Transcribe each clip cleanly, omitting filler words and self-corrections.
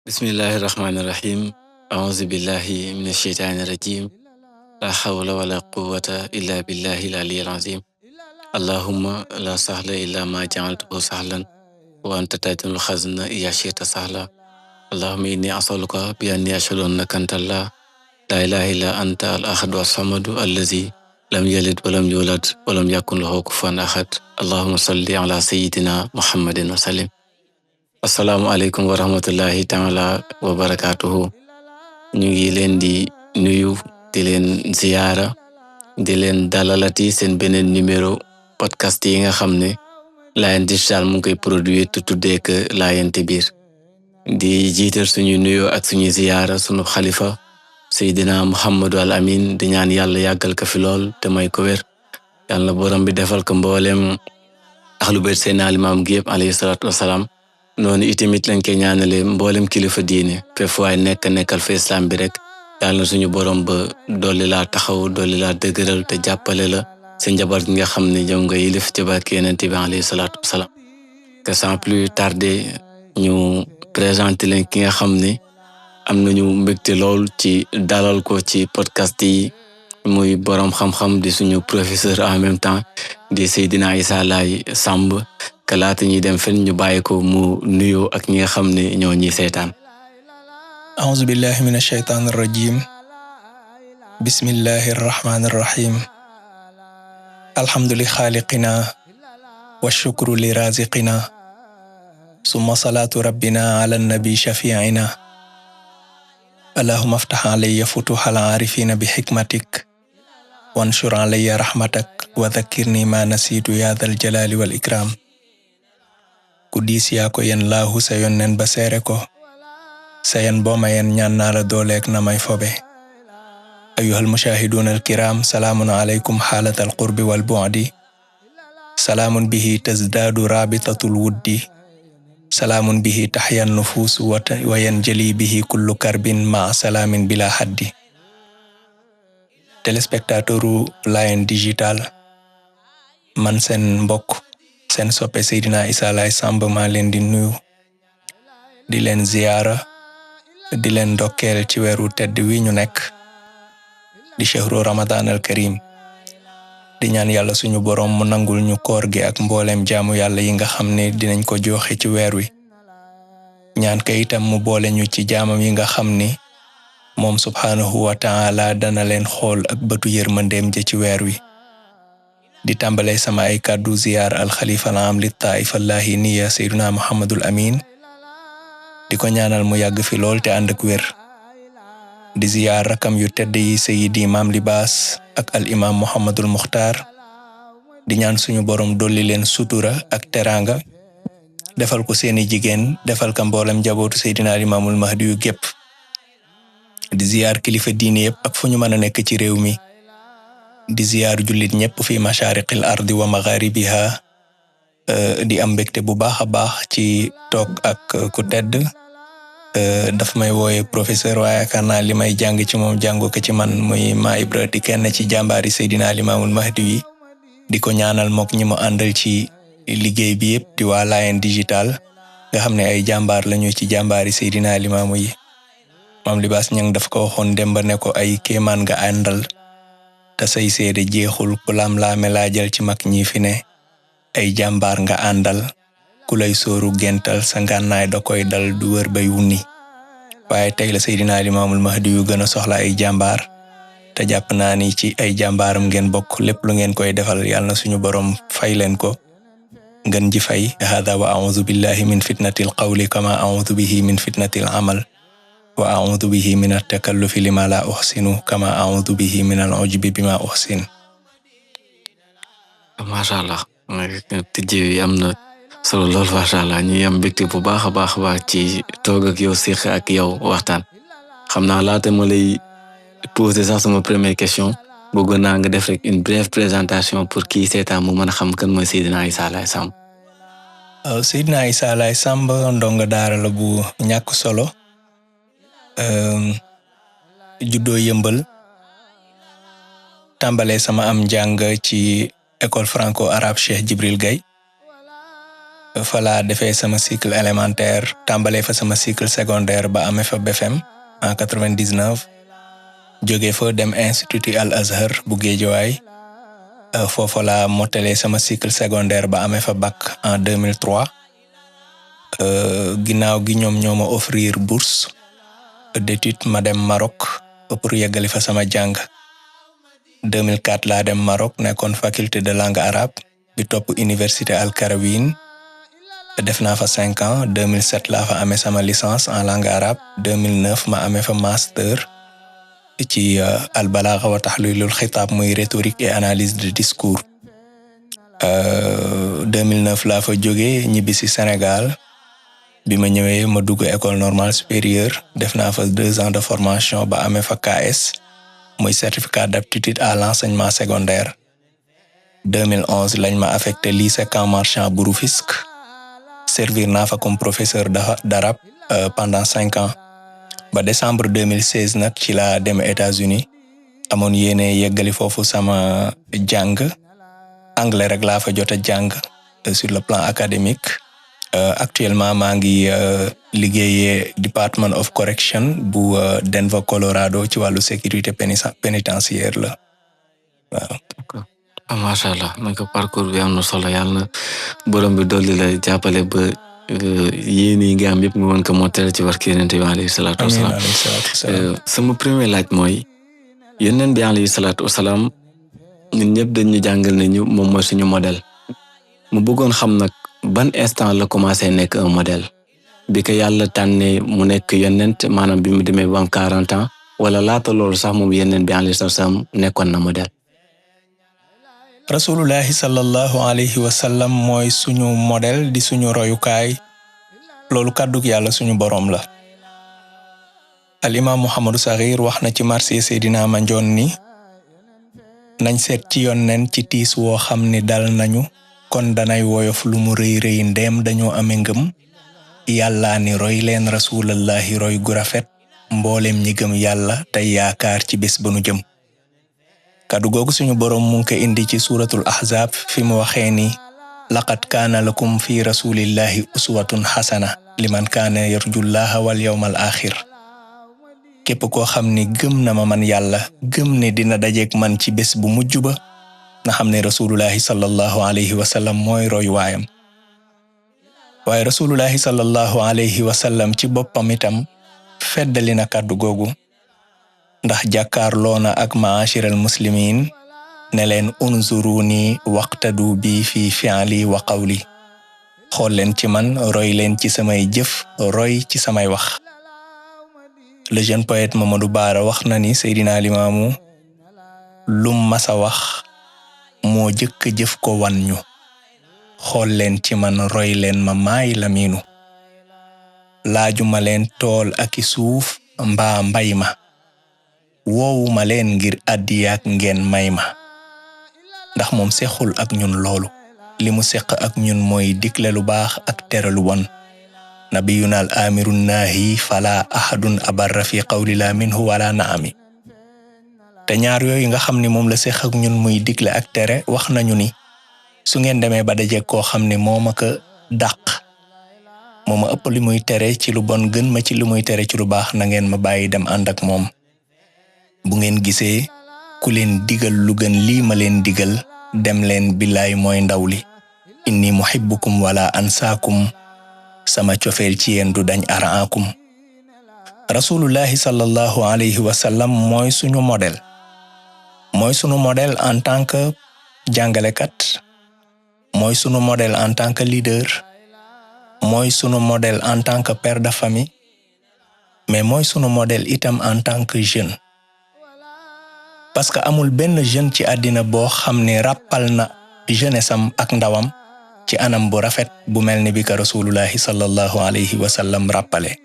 Bismillahir Rahmanir Rahim. A'udzu billahi minash shaitanir rajim. La hawla wala quwwata illa billahil aliyyil azim. Allahumma la sahla illa ma ja'altahu sahlan wa anta taj'alul hazna idha shi'ta sahla. Allahumma inni as'aluka bi anni ashhadu annaka antallah la ilaha illa anta al-ahad was-samad allazi lam yalid wa lam yulad wa lam yakun lahu kufuwan ahad. Allahumma salli ala sayyidina Muhammadin wa sallim. Asalaamaaleykum wa rahmatullahi taala wa barakaatuhu. ñu ngi leen di nuyu di leen ziyaara di leen dalalati seen beneen numéro podcast yi nga xam ne Laayeen Digital mu ngi koy produire te tuddee ko Laayente Biir di jiital suñu nuyoo ak suñu ziyaara suñu xalifa Seydina Muhammadu al Amin di ñaan yàlla yàggal ko fi lool te may ko wér yàlla borom bi defal ko mboolem ahlu bayt Seydina Limaam gi yëpp alayhi salaatu wasalaam. noonu itamit lañ koy ñaanale mboolem kilifa diine fépp waaye nekkal fa islam bi rek yàlla suñu borom ba dolli laa taxaw dolli laa dëgëral te jàppale la sa njaboot gi nga xam ne ñoom nga yilif ci barke Yonent bi alayhi salaatu wasalaam. que sans plus tarder ñu présenté leen ki nga xam ne am nañu mbégte lool ci dalal ko ci podcast yi muy borom xam-xam di suñu professeur en même temps di Seydina Issa Laye Samb. kalaata ñuy dem fen ñu bàyyi ko mu nuyoo ak ñi nga xam ne ñoo ñuy seetaan. أعوذ بالله من الشيطان الرجيم بسم الله الرحمن الرحيم الحمد لخالقنا والشكر لرازقنا ثم صلاة ربنا على النبي شفيعنا اللهم افتح علي فتوح العارفين بحكمتك وانشر علي رحمتك وذكرني ما نسيت يا ذا الجلال والإكرام ku diis yaa ko yen laahu sa yonnen ba seere ko sa yen boo ma yen ñaan naa la dooleek na may fobe ayyuhal mushaahiduuna alkiram salaamun alaykum xaalatal qurbi wal bu'di salaamun bihi tazdaadu raabitatul wuddi salaamun bihi taxyan nufuus wa yanjali bihi kullu karbin ma salaamin bila haddi. téléspectateuru Laayeen Digital man seen mbokk seen soppe Seydina Issa Laye Samb maa leen di nuyu di leen ziyaara di leen ndokkeel ci weeru tedd wi ñu nekk di shahru Ramadan al Karim di ñaan yàlla suñu boroom mu nangul ñu koor gi ak mbooleem jaamu yàlla yi nga xam ne dinañ ko joxe ci weer wi ñaan ka itam mu boole ñu ci jaamam yi nga xam ni moom subhaanahu wa ta'ala dana leen xool ak bëtu yërmandeem ja ci weer wi. di tàmbale sama ay kàddu ziyaar al xalifa al aam li taifa laahiniya Seydina Muhammadul Amin di ko ñaanal mu yàgg fi lool te ànd ak wér di ziyaar rakam yu tedd yi Seydi Maam Libaas ak al imaam Muhammadul Muxtaar di ñaan suñu borom dolli leen sutura ak teraanga defal ko seeni jigéen defal ka mboolem njabootu Seydina Limaamul Mahdi yu gépp di ziyaar kilifa diine yépp ak fu ñu mën a nekk ci réew mi di ziyaar jullit ñépp fi mashaariqil ardi wa magharibiha di am mbégte bu baax a baax ci toog ak ku tedd daf may wooye professeur waaye yaakaar naa li may jàng ci moom jàngu ko ci man muy Ma Ibra di kenn ci jàmbaari Seydina Limaamul Mahdi yi di ko ñaanal mook ñi mu àndal ci liggéey bi yépp di waa Laayeen Digital nga xam ne ay jàmbaar lañu ci jàmbaari Seydina Limaamu yi Maam Libaas Ñaŋ daf ko waxoon demba ne ko ay kéemaan nga àndal te say seede jeexul ku lam-laame laajal ci mag ñi fi ne ay jàmbaar nga àndal ku lay sóoru gental sa ngànnaay da koy dal du wër bay wunni waaye tey la Seydina Limaamul Mahdi yu gën a soxla ay jàmbaar te jàpp naa ni ci ay jàmbaaram ngeen bokk lépp lu ngeen koy defal yàlla na suñu borom fay leen ko ngeen ji fay hada wa a'udhu billahi min fitnatil qawli kama a'udhu bihi min fitnatil amal wa a'udhu bihi min at-takallufi lima la uhsinu kama a'udhu bihi min al-'ujbi bima uhsin. macha allah tijji yi am na solo lool macha allah ñu am mbégte bu baax a baax ci toog ak yow séq ak yow waxtaan xam naa laata ma lay poser sax sama première question bëggoon naa nga def rek une brève présentation pour kii seetaan mu mën a xam kan mooy Seydina Issa Laye Samb. Seydina Issa Laye Samb ndongo daara la bu ñàkk solo. juddoo Yëmbal tàmbalee sama am njàng ci école franco-arabe Cheikh Djibril Gaye fa laa defee sama cycle élémentaire tàmbalee fa sama cycle secondaire ba amee fa BFM en 99 jóge fa dem institut Al Azhar bu Guédiawaye foofa laa mottalee sama cycle secondaire ba amee fa bac en 2003 ginnaaw gi ñoom ñoo ma offrir bourse d'études ma dem Maroc pour yeggali fa sama jàng 2004 laa dem Maroc nekkoon faculté de langue arabe bi topp université Al Qarawiyyin def naa fa 5 ans 2007 laa fa amee sama licence en langue arabe 2009 ma amee fa master ci al balagha wa tahlilul xitaab muy rhétorique et analyse de discours 2009 laa fa jógee ñibbi si Sénégal bi ma ñëwee ma dugg école normale supérieure def naa fa 2 ans de formation ba amee fa KS muy certificat d'aptitude à l'enseignement secondaire 2011 lañ ma affecté lycée Camp Marchand bu Rufisque servir naa fa comme professeur d'arabe pendant 5 ans ba décembre 2016 nag ci laa dem États-Unis amoon yéene yeggali foofu sama jàng anglais rek laa fa jot a jàng sur le plan académique actuellement maa ngi liggéeyee Department of Correction bu Denver Colorado ci wàllu sécurité pénitentiaire la waaw. macha allah naka parcours bi am na solo yàlla na borom bi dolli la jàppale ba yéen yi nga am yëpp nga mën ko mottali ci barke Yonent bi alayhi salaatu wasalaam. sama premier laaj mooy Yonent bi alayhi salaatu wasalaam ñun ñëpp dañu jàngal nañu moom mooy suñu modèle mu bëggoon xam nag ban instant la commencé nekk un modèle bi ko yàlla tànnee mu nekk yonent maanaam bi mu demee ba am 40 ans wala laata loolu sax moom Yonent bi alayhi salaatu wasalaam nekkoon na modèle. rasulullahi sallallahu alayhi wa sallam mooy suñu modèle di suñu royukaay loolu kàddug yàlla suñu boroom la. al imam Muhammadu Saxiir wax na ci marsiya Seydina Mandione ni nañ seet ci yonent ci tiis woo xam ni dal nañu kon danay woyof lu mu rëy rëy ndeem dañoo ame ngëm yàllaa ni roy leen rasulallahi roy gu rafet mboolem ñi gëm yàlla tey yaakaar ci bés ba nu jëm. kàddu googu suñu boroom mu ngi ko indi ci suuratul ahzab fi mu waxee ni laqad kaana lakum fi rasulillahi uswatun xasana liman kaana yarjullaha wal yawmal axir képp koo xam ni gëm na ma man yàlla gëm ne dina dajeek man ci bés bu mujj ba na xam ne rasulullahi sallallahu alayhi wa sallam mooy roy waayam waaye rasulullahi sallallahu alayhi wa sallam ci boppam itam feddali na kàddu googu ndax jàkkaarloo na ak maashiral muslimin ne leen unzuruni waqtadu bi fi fi'li wa qawli xool leen ci man roy leen ci samay jëf roy ci samay wax. le jeune poète Mamadou Bara wax na ni Seydina Limaamu lum masa wax moo jëkk jëf ko wan ñu xool leen ci man roy leen ma maay Laminu laajuma leen tool aki suuf mbaa mbay ma woowuma leen ngir addiyaak ngeen may ma ndax moom sexul ak ñun loolu li mu seq ak ñun mooy digle lu baax ak tere lu bon nabiyuna al amirun naahi fala ahadun abarra fi qawli la minhu wala naami te ñaar yooyu nga xam ni moom la seq ak ñun muy digle ak tere wax nañu ni su ngeen demee ba daje koo xam ne moo ma ko dàq moo ma ëpp li muy tere ci lu bon gën ma ci li muy tere ci lu baax na ngeen ma bàyyi dem ànd ak moom bu ngeen gisee ku leen digal lu gën lii ma leen digal dem leen billaay mooy ndaw li inni muhibbukum wala ansaakum sama cofeel ci yéen du dañ araakum rasulullahi sallallahu alayhi wa sallam mooy suñu modèle en tant que jàngalekat mooy sunu modèle en tant que leader mooy sunu modèle en tant que père de famille mais mooy sunu modèle itam en tant que jeune parce que amul benn jeune ci àddina boo xam ne rappal na jeunesse am ak ndawam ci anam bu rafet bu mel ni bi ka rasulullahi sallallahu alayhi wa sallam rappale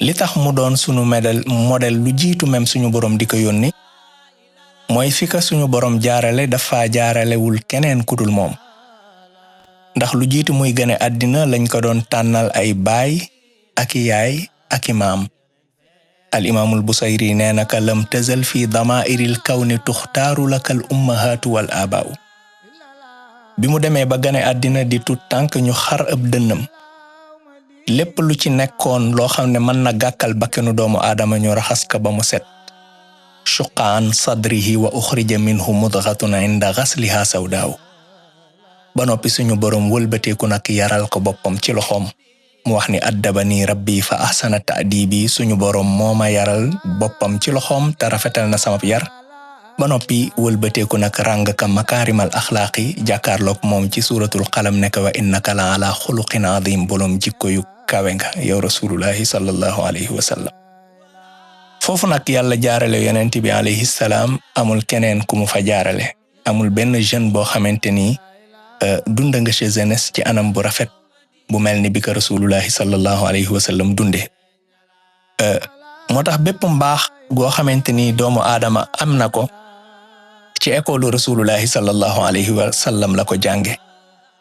li tax mu doon sunu modèle lu jiitu même suñu borom di ko yónni mooy fi ka suñu borom jaarale dafa jaaralewul keneen kudul moom ndax lu jiitu muy gane àddina lañ ko doon tànnal ay baay ak yaay ak maam al imaamul Busayri nee na ka lam tazal fi damaa'iril kawni tuxtaaru lakal ummahaatu wal aabaa'u bi mu demee ba gane àddina di tut tànk ñu xar ëb dënnam lépp lu ci nekkoon loo xam ne mën na gàkkal bakkenu doomu aadama ñu raxas ka ba mu set shuqqa an sadrihi wa uxrija minhu mudghatun inda ghasliha sawdaaw ba noppi suñu boroom wëlbateeku nag yaral ko boppam ci loxoom mu wax ni addabani rabbi fa ahsana ta'dibi suñu boroom moo ma yaral boppam ci loxoom te rafetal na sama yar ba noppi wëlbateeku nag ràng ka makaarimal axlaaqi jàkkaarloog moom ci suuratul qalam nekk wa innaka la ala xuluqin adim boroom jikko yu kawe nga yow rasulullahi sallallahu alayhi wa sallam foofu nag yàlla jaarale yonent bi alayhi salaam amul keneen ku mu fa jaarale amul benn jeune boo xamante ni dunda nga ci jeunesse ci anam bu rafet bu mel ni bi ko rasulullahi sallallahu alayhi wa sallam dunde moo tax bépp mbaax goo xamante ni doomu aadama am na ko ci école rasulullahi sallallahu alayhi wa sallam la ko jànge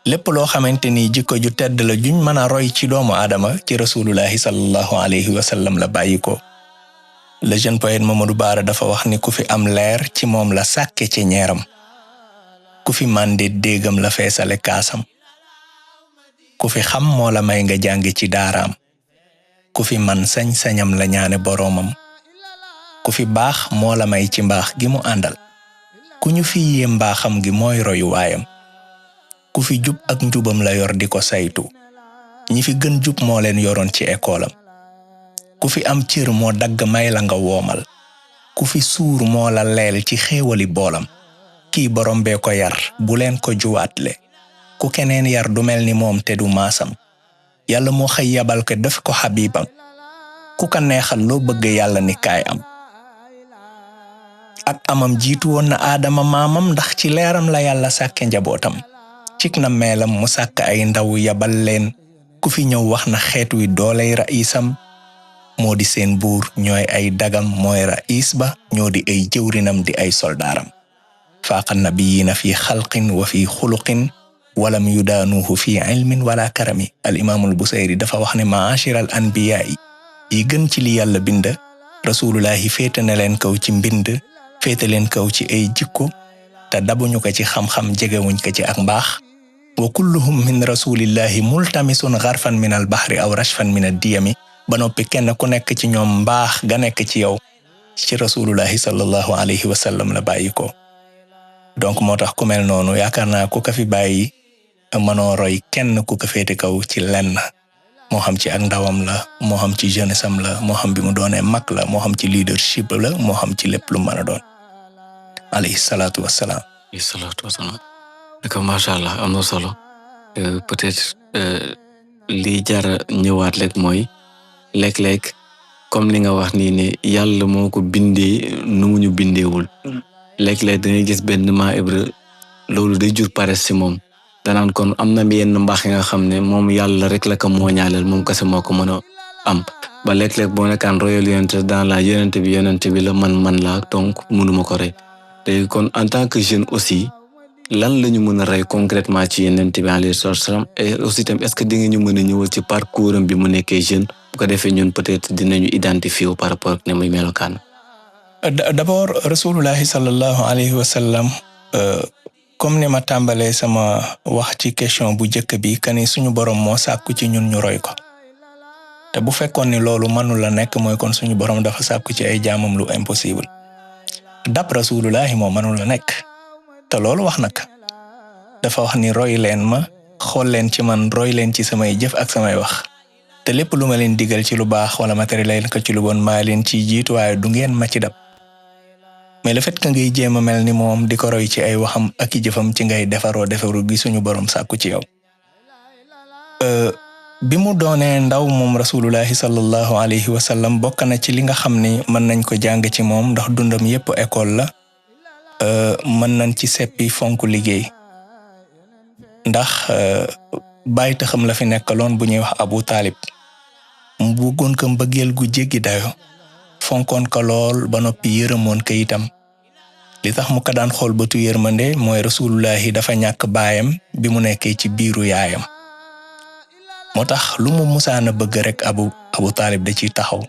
lépp loo xamante ni jikko ju tedd la juñ mën a roy ci doomu aadama ci rasulullahi sallallahu alayhi wa sallam la bàyyi ko le jeune poète Mamadou Bara dafa wax ni ku fi am leer ci moom la sàkke ci ñeeram ku fi mànde déegam la feesale kaasam ku fi xam moo la may nga jànge ci daaraam ku fi man sañ-sañam la ñaane boroomam ku fi baax moo la may ci mbaax gi mu àndal ku ñu fi yee mbaaxam gi mooy royu waayam ku fi jub ak njubam la yor di ko saytu ñi fi gën jub moo leen yoroon ci ekoolam ku fi am cër moo dagg may la nga woomal ku fi suur moo la leel ci xéewali boolam kii borom bee ko yar bu leen ko juwaatle ku keneen yar du mel ni moom te du maasam yàlla moo xëy yabal ko def ko xabibam ku ko neexal loo bëgg yàlla ni kaay am ak amam jiitu woon na aadama maamam ndax ci leeram la yàlla sàkke njabootam cik na meelam mu sàkk ay ndaw yabal leen ku fi ñëw wax na xeet wi dooley raisam moo di seen buur ñooy ay dagam mooy rais ba ñoo di ay jëwrinam di ay soldaaram faaqa nabiyina fi xalqin wa fi xuluqin walam yudaanuhu fi ilmin wala karami al imaamul busayri dafa wax ne maashiral anbiyaa yi gën ci li yàlla bind rasulullahi féete na leen kaw ci mbind féete leen kaw ci ay jikko te dabuñu ko ci xam-xam jegewuñ ko ci ak mbaax wa kulluhum min rasulillahi multamisun gharfan min al bahri aw rashfan min ad diyami ba noppi kenn ku nekk ci ñoom mbaax ga nekk ci yow ci rasulullahi sallallahu alayhi wa sallam la bàyyi ko donc moo tax ku mel noonu yaakaar naa ku ko fi bàyyi mënoo roy kenn ku ko féete kaw ci lenn moo xam ci ak ndawam la moo xam ci jeunesse am la moo xam bi mu doonee mag la moo xam ci leadership la moo xam ci lépp lu mën a doon alayhi salaatu wassalaam d'accord macha allah am na solo peut-être li jara ñëwaat rek mooy léeg-léeg comme li nga wax nii ne yàlla moo ko bindee nu mu ñu bindeewul léeg-léeg dangay gis benn maa Ibra loolu day jur paresse ci moom danaan kon am na yenn mbaax yi nga xam ne moom yàlla rek la ko mooñaaleel moom kese moo ko mën a am ba léeg-léeg boo nekkaan royal yonente dans la yonente bi la man la donc mënuma ko rey te kon en tant que jeune aussi lan la ñu mën a rey concrètement ci yonente bi alayhi salaam et aussi tam est-ce que di nga ñu mën a ñëwal ci parcours am bi mu nekkee jeune bu ko defee ñun peut-être dinañu identifier par rapport ak ne muy melokaan. D'abord rasulullahi sallallahu alayhi wa sallam comme ni ma tàmbalee sama wax ci question bu njëkk bi kani suñu borom moo sàkku ci ñun ñu roy ko te bu fekkoon ni loolu mënul la nekk mooy kon suñu borom dafa sàkku ci ay jaamam lu impossible dab rasulullahi moo mënul la nekk te loolu wax nag dafa wax ni roy leen ma xool leen ci man roy leen ci samay jëf ak samay wax te lépp lu ma leen digal ci lu baax wala matériel leen ko ci lu bon maa leen ci jiitu waaye du ngeen ma ci dab mais le fait que ngay jéem a mel ni moom di ko roy ci ay waxam ak i jëfam ci ngay defaru gi suñu borom sàkku ci yow bi mu doonee ndaw moom rasulullahi sallallahu alayhi wa sallam bokk na ci li nga xam ni mën nañ ko jàng ci moom ndax dundam yépp école la mën nañ ci seppi fonk liggéey ndax bàyyi taxam la fi nekkaloon bu ñuy wax Abu Talib mu bëggoon ko mbëggeel gu jéggi dayo fonkoon ko lool ba noppi yërëmoon ko itam li tax mu ko daan xool bëtu yërmande mooy rasulullahi dafa ñàkk baayam bi mu nekkee ci biiru yaayam moo tax lu mu musaana bëgg rek Abu Talib da ciy taxaw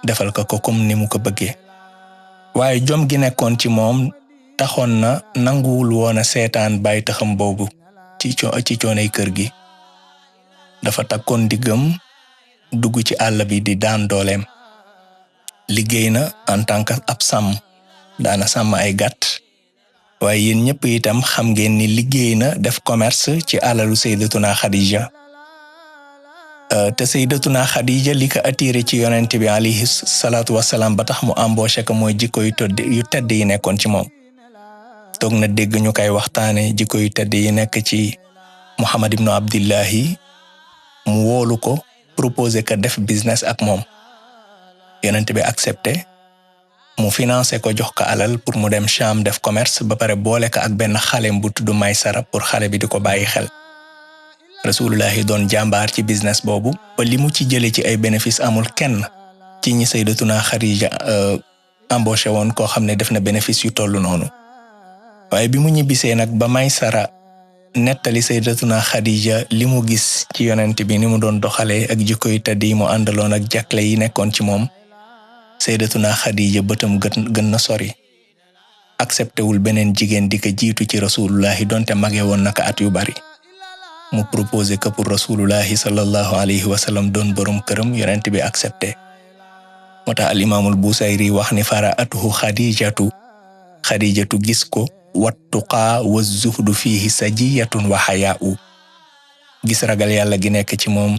defal ko comme ni mu ko bëggee waaye jom gi nekkoon ci moom taxoon na nanguwul woon a seetaan bàyyi taxam boobu ci coonay kër gi dafa takkoon diggam dugg ci àll bi di daan dooleem. liggéey na en tant que ab sàmm daana sàmm ay gàtt waaye yéen ñëpp itam xam ngeen ni liggéey na def commerce ci alalu Sayyidatuna Khadija. te Sayyidatuna Khadija li ko attiré ci yonent bi alayhi salaatu wasalaam ba tax mu embauché ko mooy jikko yu tedd yi nekkoon ci moom. toog na dégg ñu koy waxtaane jikko yu tedd yi nekk ci Muhammad ibnu Abdillahi mu woolu ko proposé ko def business ak moom. yonent bi accepté mu financé ko jox ko alal pour mu dem Sham def commerce ba pare boole ko ak benn xalem bu tudd Maysara pour xale bi di ko bàyyi xel. Rasulullahi doon jàmbaar ci business boobu ba li mu ci jële ci ay bénéfice amul kenn ci ñi Sayyidatuna Khadija embauché woon koo xam ne def na bénéfice yu tollu noonu. waaye bi mu ñibbisee nag ba Maysara nettali Sayyidatuna Khadija li mu gis ci yonent bi ni mu doon doxalee ak jikko yu tedd yi mu àndaloon ak jàkkle yi nekkoon ci moom, Sayyidatuna Khadija bëtam gën na sori. accepté wul beneen jigéen di ko jiitu ci Rasulullahi donte mage woon naka at yu bari. mu proposé que pour Rasulullahi sallallahu alayhi wa sallam doon borom këram, yonent bi accepté. moo tax al imaamul Busayri wax ni faraatuhu Khadijatu gis ko wattuqaa wa zuhdu fihi sajiyatun wa hayaa'u. gis ragal yàlla gi nekk ci moom,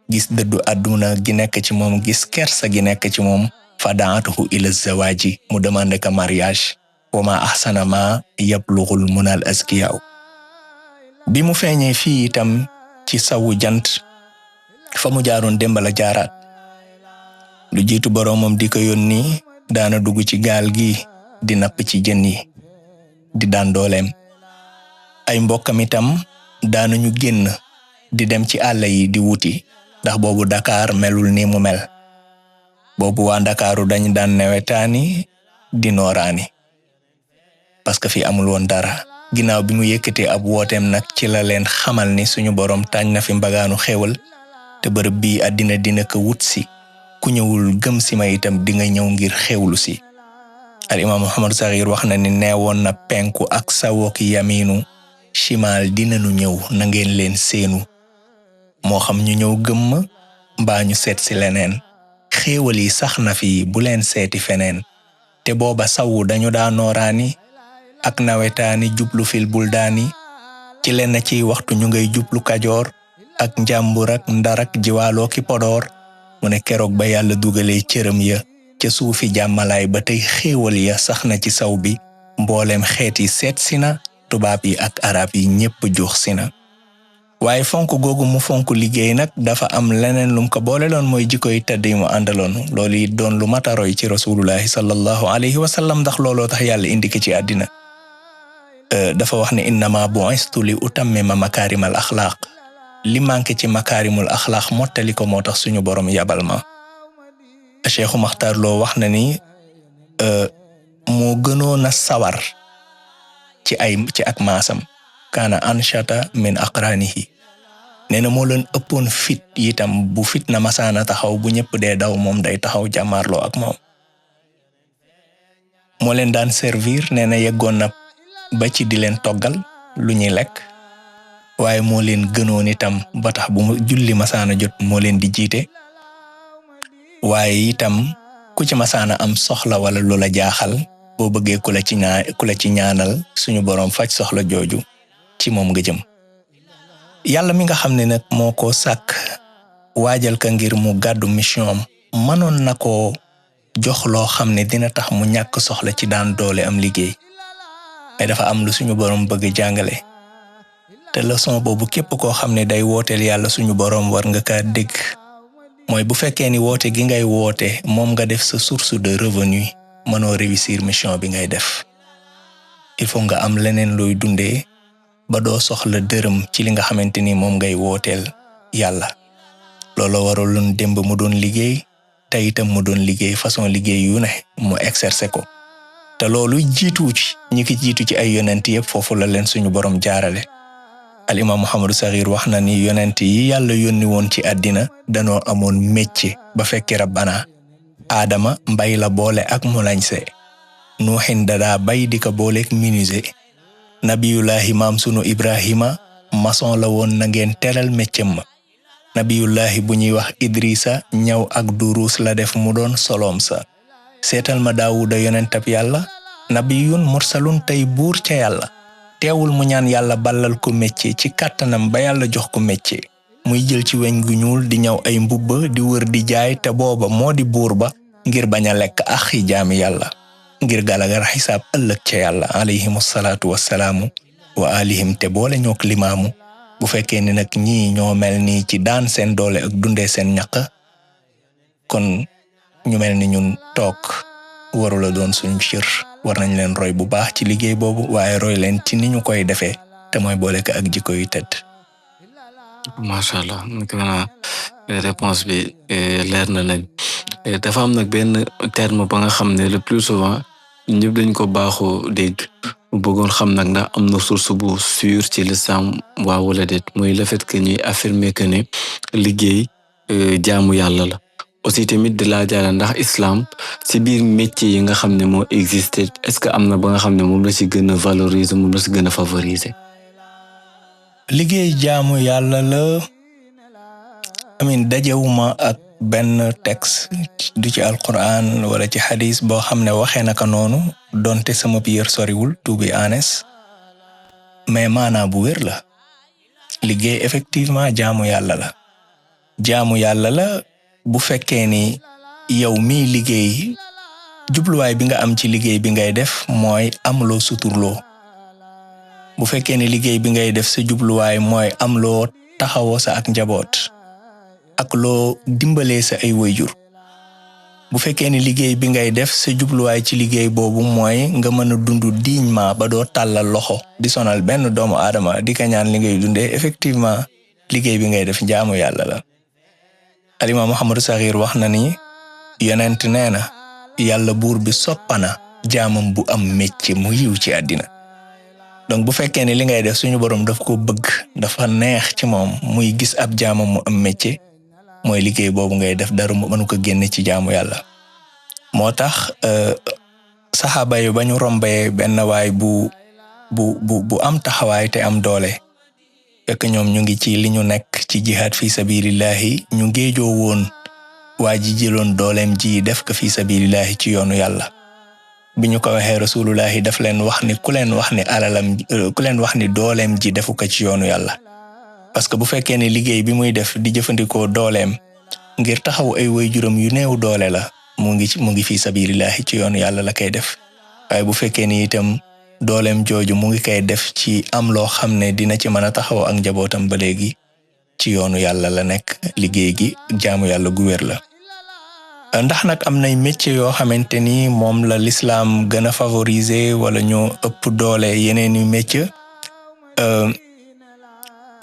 gis dëddu àdduna gi nekk ci moom, gis kersa gi nekk ci moom. fadaatuhu ila zawaaji mu demande ka mariage. wa ma ahsana ma yablughul munal azkiyaaw. bi mu feeñee fii itam ci sawu jant fa mu jaaroon dembala jaaraat. lu jiitu boroomam di ko yónni daana dugg ci gaal gi di napp ci jën yi di daan dooleem. ay mbokkam itam daanañu génn di dem ci àll yi di wuti ndax boobu Dakar melul ni mu mel. boobu waa Dakaru dañ daan newetaani di nooraani parce que fi amul woon dara. ginnaaw bi mu yëkkatee ab wooteem nag ci la leen xamal ni suñu borom tàñ na fi mbagaanu xéewal te bërëb bii àddina dina ko wut si. ku ñëwul gëm si ma itam di nga ñëw ngir xéewlu si. al imaam Muhammad Saxiir wax na ni neewoon na penku ak sawooki yaminu shimal dinañu ñëw na ngeen leen seenu. moo xam ñu ñëw gëm ma mbaa ñu seet si leneen. xéewal yi sax na fi bu leen seeti feneen. te booba sawu dañu daa nooraani ak nawetaani jublu fil buldaani. ci leen ciy waxtu ñu ngay jublu Kajoor ak Njàmbur ak Ndar ak Jiwaaloo ki Podoor. mu ne keroog ba yàlla dugalee cëram ya ca suufi jàmmalaay ba tey xéewal ya sax na ci saw bi. mbooleem xeet yi seet si na tubaab yi ak arab yi ñépp jox si na. waaye fonk googu mu fonk liggéey nag dafa am leneen lum ko boole loon mooy jikko yi tedd yi mu àndaloon. loolu it doon lu mataroy ci rasulullahi sallallahu alayhi wa sallam ndax looloo tax yàlla indi ko ci àddina. dafa wax ne innama bu'istu li utammima makaarimal axlaaq. li manqué ci makaarimul axlaaq mottali ko moo tax suñu borom yabal ma. Cheikhu Maxtaar Lo wax na ni moo gënoon a sawar ci ak maasam. kaana anshata min aqranihi. nee na moo leen ëppoon fit itam bu fit na masaana taxaw bu ñëpp dee daw moom day taxaw jàmmaarloo ak moom. moo leen daan servir nee na yeggoon na ba ci di leen toggal lu ñuy lekk. waaye moo leen gënoon itam ba tax bu julli masaana jot moo leen di jiite. waaye itam ku ci masaana am soxla wala lu la jaaxal boo bëggee ku la ci ñaanal suñu boroom faj soxla jooju ci moom nga jëm. yàlla mi nga xam ne nag moo ko sàkk waajal ka ngir mu gàddu mission am mënoon na ko jox loo xam ne dina tax mu ñàkk soxla ci daan doole am liggéey. mais dafa am lu suñu boroom bëgg jàngale. te leçon boobu képp koo xam ne day wooteel yàlla suñu boroom war nga kaa dégg. mooy bu fekkee ni woote gi ngay woote moom nga def sa source de revenu mënoo réussir mission bi ngay def. il faut nga am leneen looy dundee ba doo soxla dërëm ci li nga xamante ni moom ngay wooteel yàlla. looloo waraloon démb mu doon liggéey te itam mu doon liggéey façon liggéey yu ne mu exercer ko. te loolu jiitu ci ñi ki jiitu ci ay yonent yëpp foofu la leen suñu borom jaarale. al imaam Muhammadu Saxiir wax na ni yonent yi yàlla yónni woon ci àddina danoo amoon métier ba fekki rabbana. Aadama mbay la boole ak mu lañse. Nuuxin dadaa bay di ko booleek menuisier. Nabiyullahi maam sunu Ibrahima maçon la woon na ngeen teral métier ma nabiyullahi bu ñuy wax Idrissa ñaw ak duruus la def mu doon soloom sa seetal ma Daawuda yonentab yàlla nabiyun mursalun tey buur ca yàlla teewul mu ñaan yàlla ballal ko métier ci kàttanam ba yàlla jox ko métier muy jël ci weñ gu ñuul di ñaw ay mbubba di wër di jaay te booba moo di buur ba ngir bañ a lekk axi jaami yàlla ngir galagar xisaab ëllëg ca yàlla alayhimu salaatu wassalaamu wa alihim te boole ñook limaamu bu fekkee ni nag ñii ñoo mel nii ci daan seen doole ak dundee seen ñaq kon ñu mel ni ñun toog warula doon suñu cër war nañ leen roy bu baax ci liggéey boobu waaye roy leen ci ni ñu koy defee te mooy boole ko ak jikko yu tedd. macha allah réponse bi leer na nañ dafa am nag benn terme ba nga xam ne le plus souvent ñëpp dañ ko baaxoo dégg bu bëggoon xam nag ndax am na source bu sûre ci l'islam waaw wala déet mooy le fait que ñuy affirmer que ne liggéey jaamu yàlla la aussi tamit di laa jaara ndax islam ci biir métier yi nga xam ne moo existé est-ce que am na ba nga xam ne moom la ci gën a valoriser moom la ci gën a favoriser. liggéey jaamu yàlla la amin dajewuma ak benn texte du ci alquran wala ci hadis boo xam ne waxee naka noonu donte sama biir soriwul to be honest mais maanaa bu wér la liggéey effectivement jaamu yàlla la bu fekkee ni yow miy liggéey jubluwaay bi nga am ci liggéey bi ngay def mooy am loo suturloo bu fekkee ni liggéey bi ngay def sa jubluwaay mooy am loo taxawoo sa ak njaboot ak loo dimbalee sa ay waajur bu fekkee ni liggéey bi ngay def sa jubluwaay ci liggéey boobu mooy nga mën a dund dignement ba doo tàllal loxo di sonal benn doomu aadama di ka ñaan li ngay dundee effectivement liggéey bi ngay def jaamu yàlla la. Alima Muhammadu Saxiir wax na ni yonent nee na yàlla buur bi soppana jaamam bu am métier mu yiw ci àddina donc bu fekkee ni li ngay def suñu borom daf ko bëgg dafa neex ci moom muy gis ab jaamam mu am métier mooy liggéey boobu ngay def dara mu mënu ko génne ci jaamu yàlla moo tax saxaaba yi ba ñu rombee benn waay bu am taxawaay te am doole fekk ñoom ñu ngi ci li ñu nekk ci jihaad fi sabilillahi ñu géejoo woon waa ji jëloon dooleem ji def ko fi sabilillahi ci yoonu yàlla bi ñu ko waxee rasulullahi daf leen wax ni ku leen wax ni dooleem ji defu ko ci yoonu yàlla parce que bu fekkee ni liggéey bi muy def di jëfandikoo dooleem ngir taxaw ay waajuram yu néew doole la mu ngi fi sabilillahi ci yoonu yàlla la koy def waaye bu fekkee ni itam dooleem jooju mu ngi koy def ci am loo xam ne dina ci mën a taxaw ak njabootam ba léegi ci yoonu yàlla la nekk liggéey gi jaamu yàlla gu wér la. ndax nag am nay métier yoo xamante ni moom la l'islam gën a favoriser wala ñoo ëpp doole yeneen i métier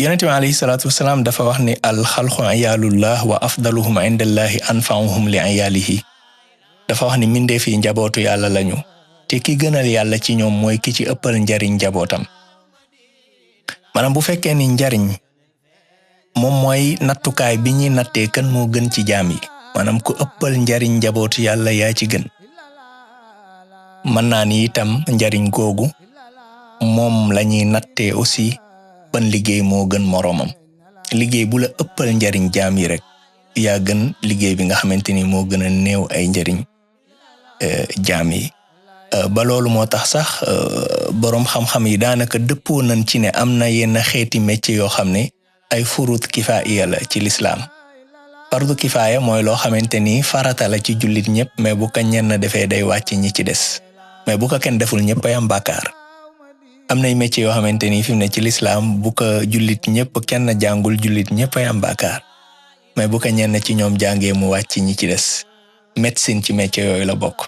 yonent bi alayhi salaatu wasalaam dafa wax ni al xalqu ayaalullah wa afdaluhum indallahi anfa'uhum li ayaalihi dafa wax ni mbindeef yi njabootu yàlla lañu te ki gënal yàlla ci ñoom mooy ki ci ëppal njariñ njabootam maanaam bu fekkee ni njariñ moom mooy nattukaay bi ñuy nattee kan moo gën ci jaam yi maanaam ku ëppal njariñ njabootu yàlla yaa ci gën mën naa ni itam njariñ googu moom la ñuy nattee aussi ban liggéey moo gën moroomam liggéey bu la ëppal njariñ jaam yi rek yaa gën liggéey bi nga xamante ni moo gën a néew ay njariñ jaam yi ba loolu moo tax sax boroom xam-xam yi daanaka dëppoo nañ ci ne am na yenn xeeti métier yoo xam ne ay furud kifaaya la ci lislaam fardu kifaaya mooy loo xamante ni farata la ci jullit ñëpp mais bu ko ñenn defee day wàcc ñi ci des mais bu ko kenn deful ñëpp ay am bàkkaar am nay métier yoo xamante ni fi mu ne ci lislaam bu ko jullit ñëpp kenn jàngul jullit ñëpp ay am bàkkaar mais bu ko ñenn ci ñoom jàngee mu wàcc ñi ci des médecine ci métier yooyu la bokk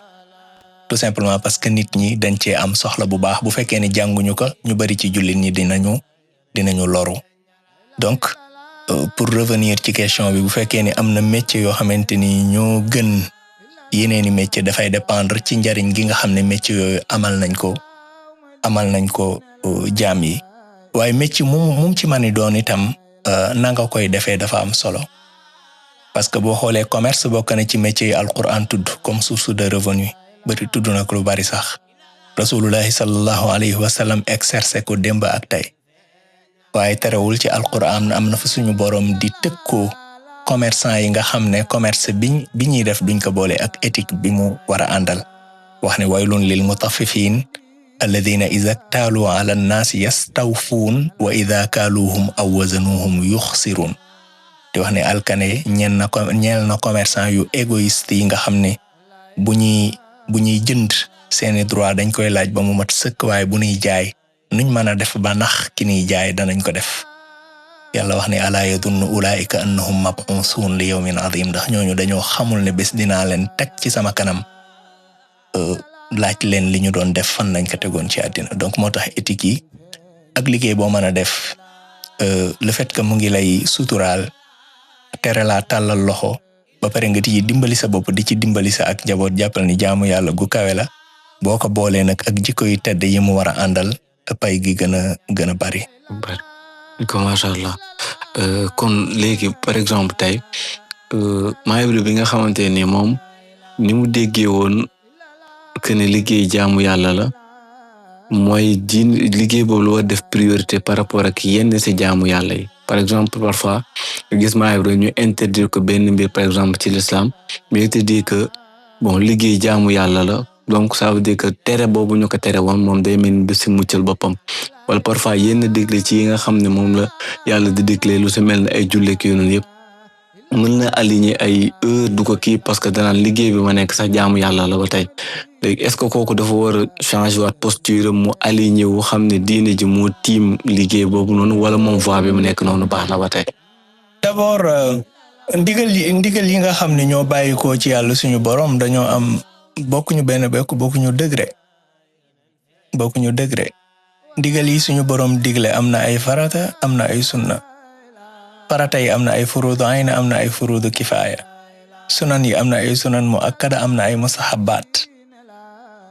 tout simplement parce que nit ñi dañ cee am soxla bu baax bu fekkee ni jànguñu ko ñu bari ci jullit ñi dinañu loru donc pour revenir ci question bi bu fekkee ni am na métier yoo xamante ni ñoo gën yeneeni métier dafay dépendre ci njariñ gi nga xam ne métier yooyu amal nañ ko jaam yi waaye métier mum ci mani doon itam nanga koy defee dafa am solo parce que boo xoolee commerce bokk na ci métier yi alquran tudd comme source de revenu bari tudd na ko lu bari sax rasulullahi sallallahu alayhi wa sallam exercer ko démb ak tey waaye terewul ci alquran am na fa suñu borom di tëkkoo commerçant yi nga xam ne commerce bi ñuy def duñ ko boole ak éthique bi mu war a àndal wax ne waylun lil mutaffifin alladina ida ktaaluu ala annaasi yastawfuun wa ida kaaluuhum aw wazanuhum yuxsiruun di wax ne alkane ñeel na commerçant yu égoïste yi nga xam ne bu ñuy jënd seeni droit dañ koy laaj ba mu mat sëkk waaye bu ñuy jaay nuñ mën a def ba nax ki ñuy jaay danañ ko def yàlla wax ne alaa yadunnu ulaa'ika annahum mab'uusuun li yawmin azim ndax ñooñu dañoo xamul ne bés dinaa leen teg ci sama kanam laaj leen li ñu doon def fan lañ ko tegoon ci àddina donc moo tax éthique yi ak liggéey boo mën a def le fait que mu ngi lay suturaal tere laa tàllal loxo ba pare nga ci dimbali sa bopp di ci dimbali sa ak njaboot jàppal ni jaamu yàlla gu kawe la boo ko boolee nag ak jikko yu tedd yi mu war a àndal pay gi gën a bari. Masha Allah kon léegi par exemple tey Maodo bi nga xamante ni moom ni mu déggee woon que ne liggéey jaamu yàlla la mooy liggéey boobu lu war def priorité par rapport ak yenn ci jaamu yàlla yi. Par exemple parfois gis Maodo ñu interdire ko benn mbir par exemple ci l'islam mais te dit que bon liggéey jaamu yàlla la donc ça veut dire que tere boobu ñu ko tere woon moom day mel ni du ci muccal boppam. wala parfois yenn dégle ci yi nga xam ne moom la yàlla di dégle lu ci mel ne ay julleek yu noonu yëpp mën na aligner ay heure du ko kii parce que danaan liggéey bi ma nekk sax jaamu yàlla la ba tey léegi est-ce que kooku dafa war a changer waat posture mu aligner wu xam ne diine ji moo tiim liggéey boobu noonu wala moom voie bi mu nekk noonu baax na ba tey. D'abord ndigal yi nga xam ne ñoo bàyyikoo ci yàlla suñu borom dañoo am bokkuñu benn bokkuñu degré ndigal yi suñu borom digle am na ay farata am na ay sunna farata yi am na ay furuudu ayn am na ay furuudu kifaaya sunan yi am na ay sunan muakkada am na ay mustahabbaat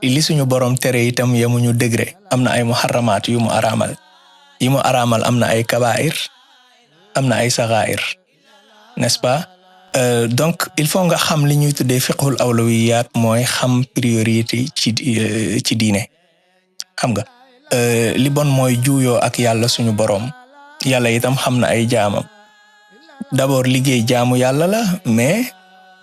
li suñu borom tere itam yemuñu degré am na ay muharramaat yu mu araamal am na ay kabaa'ir am na ay saxaa'ir n'est-ce pas donc il faut nga xam li ñuy tuddee fiqhul awlawiyaat mooy xam priorité ci diine xam nga li bon mooy juuyoo ak yàlla suñu borom yàlla itam xam na ay jaamam d'abord liggéey jaamu yàlla la mais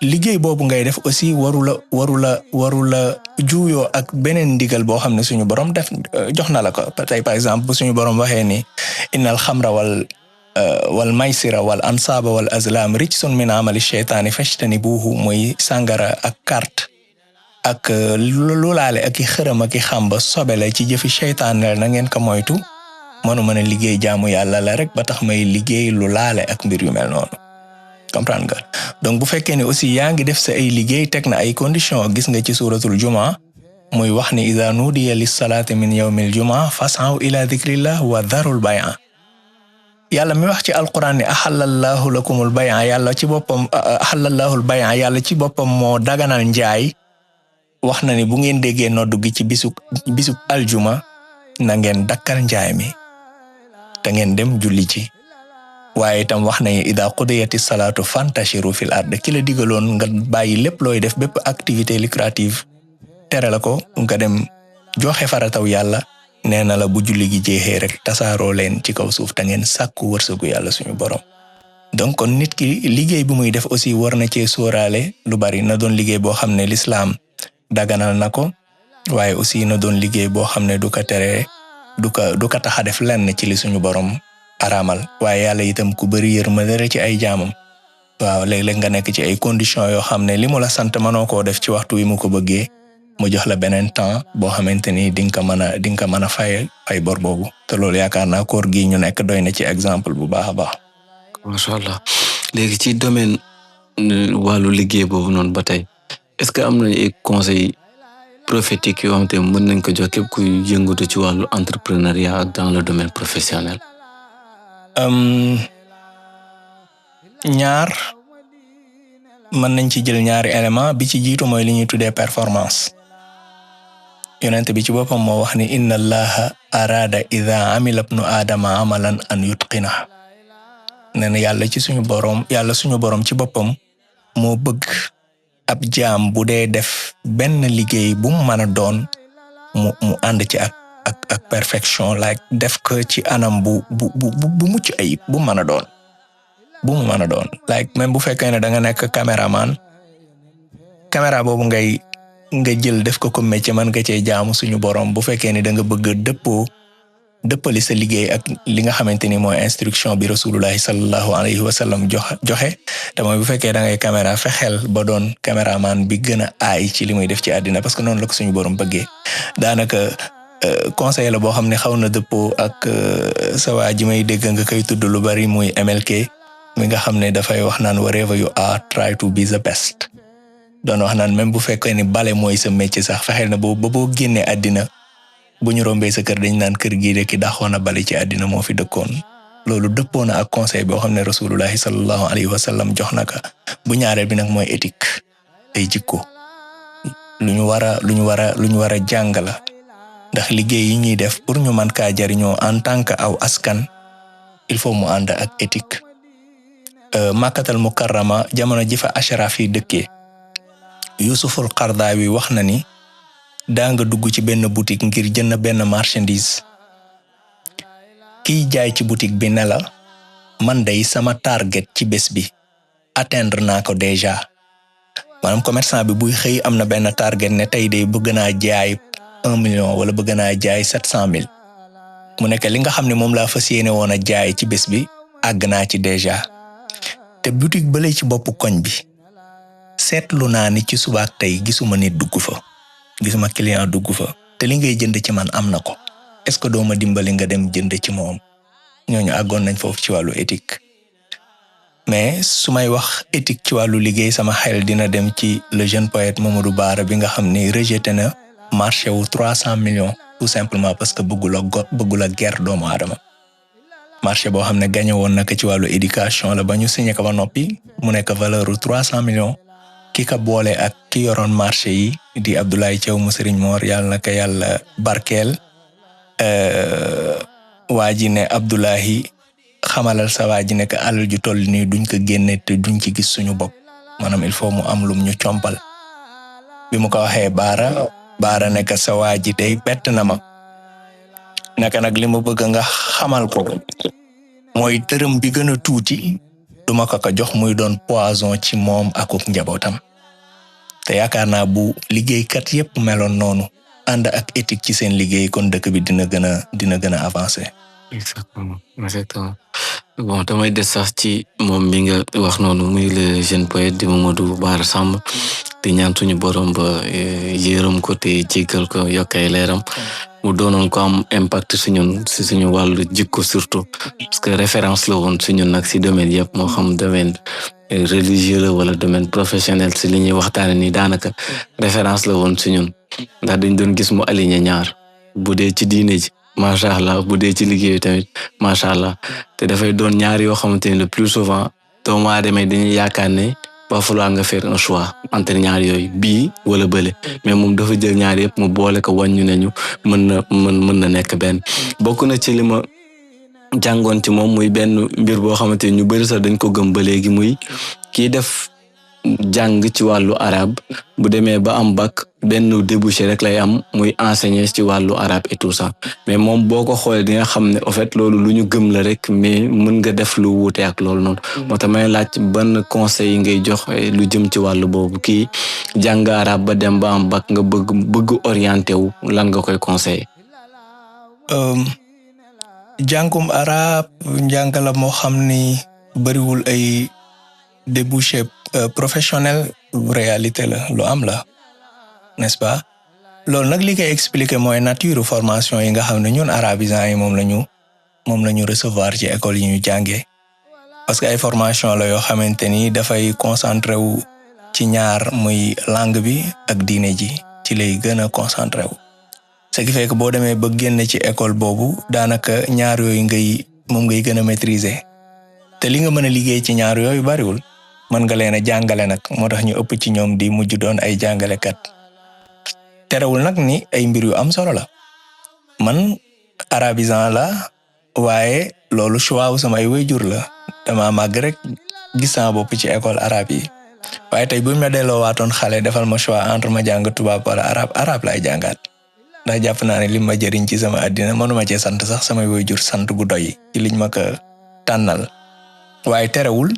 liggéey boobu ngay def aussi warula juuyoo ak beneen ndigal boo xam ne suñu borom def jox na la ko tey par exemple bu suñu borom waxee ni innal xamra wal maysira wal ansaaba wal azlam rijsun min amali shaytaani fashtanibuhu mooy sàngara ak carte ak lu laale ak i xërëm ak i xamba sobe la ci jëfi seytaan la na ngeen ko moytu mënu mën a liggéey jaamu yàlla la rek ba tax may liggéey lu laale ak mbir yu mel noonu comprendre nga donc bu fekkee ne aussi yaa ngi def sa ay liggéey teg na ay conditions gis nga ci suratul jumaa muy wax ni iza nudiya lis salaati min yawmil jumaa fas'aw ila dhikrillah wa dharul bay'a yàlla mi wax ci alquran ni ahallallahu lakumul bay'a yàlla ci boppam ahallallahu al bay'a yàlla ci boppam moo daganal njaay wax na ni bu ngeen déggee noddu gi ci bisub aljuma na ngeen dakkal njaay mi te ngeen dem julli ci waaye itam wax nañu ida qudiyati salaatu fantashiru fil ard ki la digaloon nga bàyyi lépp looy def bépp activité lucrative tere la ko nga dem joxe farataw yàlla nee na la bu julli gi jeexee rek tasaaroo leen ci kaw suuf te ngeen sàkku wërsëgu yàlla suñu borom donc kon nit ki liggéey bi muy def aussi war na cee sóoraale lu bari na doon liggéey boo xam ne l'islam daganal na ko waaye aussi na doon liggéey boo xam ne du ko tere du ko tax a def lenn ci li suñu borom araamal waaye yàlla itam ku bari yërmande ci ay jaamam waaw léeg-léeg nga nekk ci ay conditions yoo xam ne li mu la sant mënoo koo def ci waxtu wi mu ko bëggee mu jox la beneen temps boo xamante ni di nga ko mën a fay bor boobu te loolu yaakaar naa koor gi ñu nekk doy na ci exemple bu baax a baax. Macha Allah léegi ci domaine wàllu liggéey boobu noonu ba tey est-ce que am nañu ay conseils prophétiques yoo xamante ne mën nañ ko jox képp kuy yëngatu ci wàllu entrepreneuriat ak dans le domaine professionnel. ñaar mën nañ ci jël ñaari élément bi ci jiitu mooy li ñuy tuddee performance yonent bi ci boppam moo wax ni inna allaha arada idha amila ibnu aadama amalan an yutqina nee na yàlla suñu borom ci boppam moo bëgg ab jaam bu dee def benn liggéey bu mu mën a doon mu ànd ci ak ak perfection like def ko ci anam bu mucc ayib bu mën a doon like même bu fekkee ne da nga nekk caméraman caméra boobu nga jël def ko comme métier mën nga cee jaamu suñu borom bu fekkee ne da nga bëgg dëppali sa liggéey ak li nga xamante ni mooy instruction bi rasulullahi sallallahu alayhi wa sallam joxe te mooy bu fekkee da ngay caméra fexeel ba doon caméraman bi gën a aay ci li muy def ci àddina parce que noonu la ko suñu borom bëggee daanaka conseil la boo xam ne xaw na dëppoo ak sa waa ji may dégg nga koy tudd lu bari muy MLK mi nga xam ne dafay wax naan wherever you are try to be the best doon wax naan même bu fekkee ni bale mooy sa métier sax fexeel na boo génnee àddina bu ñu rombee sa kër dañ naan kër gii de ki daxoon a bale ci àddina moo fi dëkkoon loolu dëppoo na ak conseil boo xam ne rasulullahi sallallahu alayhi wa sallam jox na ka bu ñaareel bi nag mooy éthique ay jikko lu ñu war a jàng la ndax liggéey yi ñuy def pour ñu mën kaa jariñoo en tant que aw askan il faut mu ànd ak éthique Makkatal Mukarrama jamono ji fa ashraf yi dëkkee Yusuful Qaradawi wax na ni daa nga dugg ci benn boutique ngir jënd benn marchandise kiy jaay ci boutique bi ne la man day sama target ci bés bi atteindre naa ko déjà maanaam commerçant bi buy xëy am na benn target ne tey day bëgg naa jaay 1 million wala bëgg naa jaay 700,000 mu nekk li nga xam ne moom laa fas yéene woon a jaay ci bés bi àgg naa ci déjà te boutique ba lay ci boppu koñ bi seetlu naa ni ci subaak tey gisuma nit dugg fa gisuma client dugg fa te li ngay jënd ci man am na ko est-ce que doo ma dimbali nga dem jënd ci moom ñooñu àggoon nañ foofu ci wàllu éthique mais su may wax éthique ci wàllu liggéey sama xel dina dem ci le jeune poète Mamadou Bara bi nga xam ni rejeté na marché wu 300 millions tout simplement parce que bëggul a ger doomu aadama marché boo xam ne gagné woon na ko ci wàllu éducation la ba ñu signé ko ba noppi mu nekk valeur u 300 millions ki ka boole ak ki yoroon marché yi di Abdoulaye Thiaw mu Serigne Mor yàlla na ko yàlla barkeel waa ji ne Abdoulaye xamalal sa waa ji ne que alal ju toll nii duñ ko génne te duñ ci gis suñu bopp maanaam il faut mu am lum ñu compal bi mu ko waxee Baara ne que sa waa ji day bett na ma naka nag li ma bëgg nga xamal ko mooy dërëm bi gën a tuuti duma ko jox muy doon poison ci moom akuk njabootam te yaakaar naa bu liggéeykat yépp meloon noonu ànd ak éthique ci seen liggéey kon dëkk bi dina gën a avancer. Exactement. Bon damay des sax ci moom mi nga wax noonu muy le jeune poète di Mamadou Bara Samb di ñaan suñu borom ba yërëm ko te jéggal ko yokk ay leeram mu doonoon ko am impact si ñun si suñu wàllu jikko surtout parce que référence la woon si ñun nag si domaine yëpp moo xam domaine religieux la wala domaine professionnel si li ñuy waxtaane ni daanaka référence la woon si ñun ndax dañ doon gis mu aligné ñaar bu dee ci diine ji macha allah bu dee ci liggéey tamit macha allah te dafay doon ñaar yoo xamante ni le plus souvent doomu aadama dañuy yaakaar ne va falloir nga faire un choix entre ñaar yooyu bii wala bële mais moom dafa jël ñaar yëpp mu boole ko wàññu nañu mën na nekk benn bokk na ci li ma jàngoon ci moom muy benn mbir boo xamante ni ñu bëri sax dañ ko gëm ba léegi muy kii def jàng ci wàllu arabe bu demee ba am bac benn débouché rek lay am muy enseigner ci wàllu arabe et tout ça mais moom boo ko xoolee di nga xam ne en fait loolu lu ñu gëm la rek mais mën nga def lu wuute ak loolu noonu moo tax may laaj ban conseil yi ngay jox lu jëm ci wàllu boobu kii jàng arabe ba dem ba am bac nga bëgg orienté wu lan nga koy conseiller. jàngum arabe njàng la moo xam ni bariwul ay débouché professionnel réalité la lu am la n'est-ce pas loolu nag li koy expliquer mooy nature formation yi nga xam ne ñun arabisants yi moom la ñu recevoir ci école yi ñu jàngee parce que ay formation la yoo xamante ni dafay concentré wu ci ñaar muy langue bi ak diine ji ci lay gën a concentré wu ce qui fait que boo demee ba génn ci école boobu daanaka ñaar yooyu ngay gën a maîtriser te li nga mën a liggéey ci ñaar yooyu bariwul mën nga leen a jàngale nag moo tax ñu ëpp ci ñoom di mujj doon ay jàngalekat terewul nag ni ay mbir yu am solo la man arabisant la waaye loolu choix wu sama ay waajur la dama màgg rek gis sama bopp ci école arabe yi waaye tey bu ma delloo waatoon xale defal ma choix entre ma jàng tubaab wala arabe laay jàngaat ndax jàpp naa ne li ma jëriñ ci sama àddina mënuma cee sant sax samay waajur sant gu doy ci liñ ma ko tànnal waaye terewul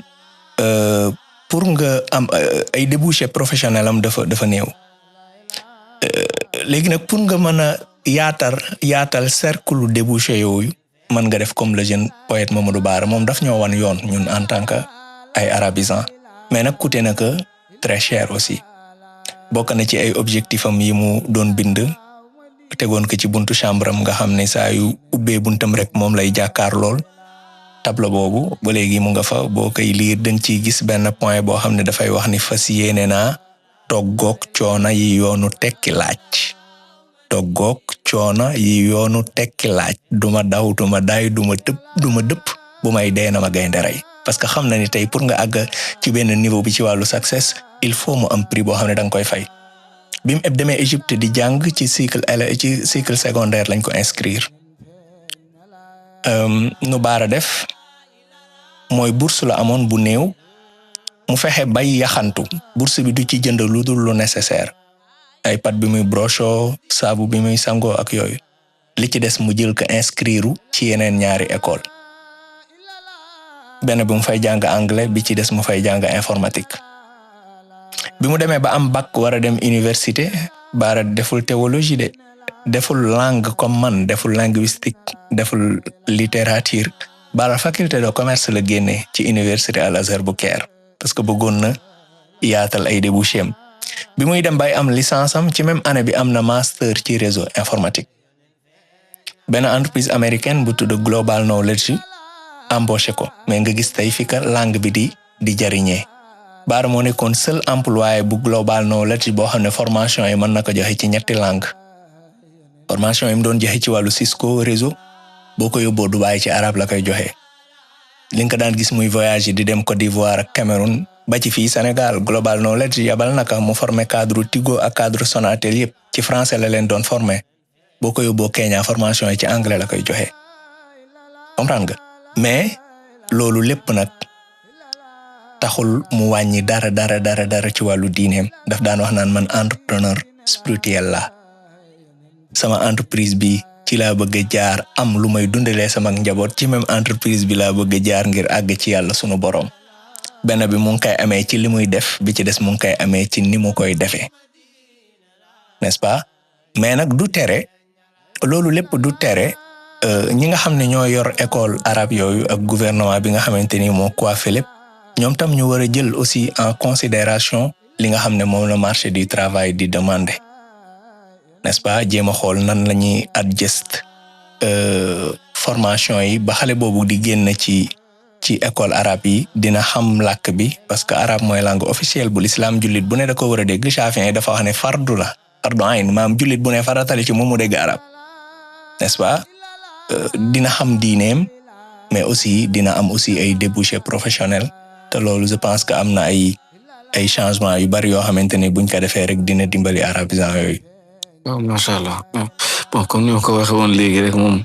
pour nga am ay débouché professionnel am dafa néew léegi nag pour nga mën a yaatal cercle débouché yooyu mën nga def comme le jeune poète Mamadou Bara moom daf ñoo wan yoon ñun en tant que ay arabisants mais nag coûté na que très cher aussi bokk na ci ay objectif am yi mu doon bind tegoon ko ci buntu chambre am nga xam ne saa yu ubbee buntam rek moom lay jàkkaar lool tableau boobu ba léegi mu nga fa boo koy liir dañ ciy gis benn point boo xam ne dafay wax ni fas yéene naa toggoog coona yi yoonu tekki laaj toggoog coona yi yoonu tekki laaj duma daw duma daay duma dëpp bu may dee na ma gaynde rey parce que xam na ni tey pour nga àgg ci benn niveau bi ci wàllu succès il faut mu am prix boo xam ne danga koy fay bi mu demee Égypte di jàng ci cycle secondaire lañ ko inscrire nu Bara def mooy bourse la amoon bu néew mu fexe bay yaxantu bourse bi du ci jënd lu dul lu nécessaire ay pat bi muy brocho saabu bi muy sangoo ak yooyu li ci des mu jël ko inscrire ci yeneen ñaari école benn bi mu fay jàng anglais bi ci des mu fay jàng informatique bi mu demee ba am bac war a dem université Bara deful théologie de deful langue comme man deful linguistique deful littérature Bara faculté de commerce la génne ci université Al Azhar bu Caire parce que bëggoon na yaatal ay débouché am bi muy dem bay am licence am ci même année bi am na master ci réseau informatique benn entreprise américaine bu tudd Global Knowledge embauché ko mais nga gis tey fi ka langue bi di jariñee Bara moo nekkoon seul employé bu Global Knowledge boo xam ne formation yi mën na ko joxe ci ñetti langue formation yi mu doon joxe ci wàllu Cisco réseau boo ko yóbboo Dubaï ci arabe la koy joxe li nga daan gis muy voyage di dem Côte d'Ivoire ak Cameroun ba ci fii Sénégal Global Knowledge yabal naka mu formé cadre Tigo ak cadre Sonatel yëpp ci français la leen doon formé boo ko yóbboo Kenya formation yi ci anglais la koy joxe comprendre nga mais loolu lépp nag taxul mu wàññi dara ci wàllu diineem daf daan wax naan man entrepreneur spirituel la sama entreprise bi ci laa bëgg a jaar am lu may dundalee sama njaboot ci même entreprise bi laa bëgg a jaar ngir àgg ci yàlla sunu borom benn bi mu ngi koy amee ci li muy def bi ci des mu ngi koy amee ci ni mu koy defee n'est-ce pas mais nag du tere loolu lépp du tere ñi nga xam ne ñoo yor école arabe yooyu ak gouvernement bi nga xamante ni moo coiffé lépp ñoom tam ñu war a jël aussi en considération li nga xam ne moom la marché du travail di demander n'est-ce pas jéem a xool nan la ñuy adjust formation yi ba xale boobu di génn ci école arabe yi dina xam làkk bi parce que arabe mooy langue officielle bu l'islam jullit bu ne da ko war a dégg Shafi'i yi dafa wax ne fardu ayn maam jullit bu ne faratali ci moom mu dégg arabe n'est-ce pas dina xam diineem mais aussi dina am aussi ay débouchés professionnels te loolu je pense que am na ay changements yu bari yoo xamante ne buñ ko defee rek dina dimbali arabisants yooyu. waaw macha allah bon comme ni ma ko waxee woon léegi rek moom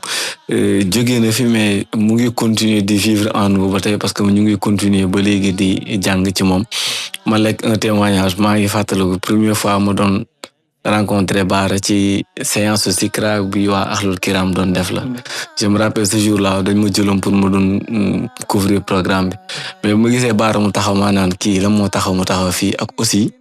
jógee na fi mais mu ngi continuer di vivre en nous ba tey parce que ñu ngi continuer ba léegi di jàng ci moom ma lekk un témoignage maa ngi fàttaliku première fois ma doon rencontré Bara ci séance Zikra bi waa Ahlul Kiram doon def la je me rappelle ce jour-là dañ ma jëloon pour ma doon couvrir programme bi mais bu ma gisee Bara mu taxaw maa naan kii lan moo taxaw mu taxaw fii ak aussi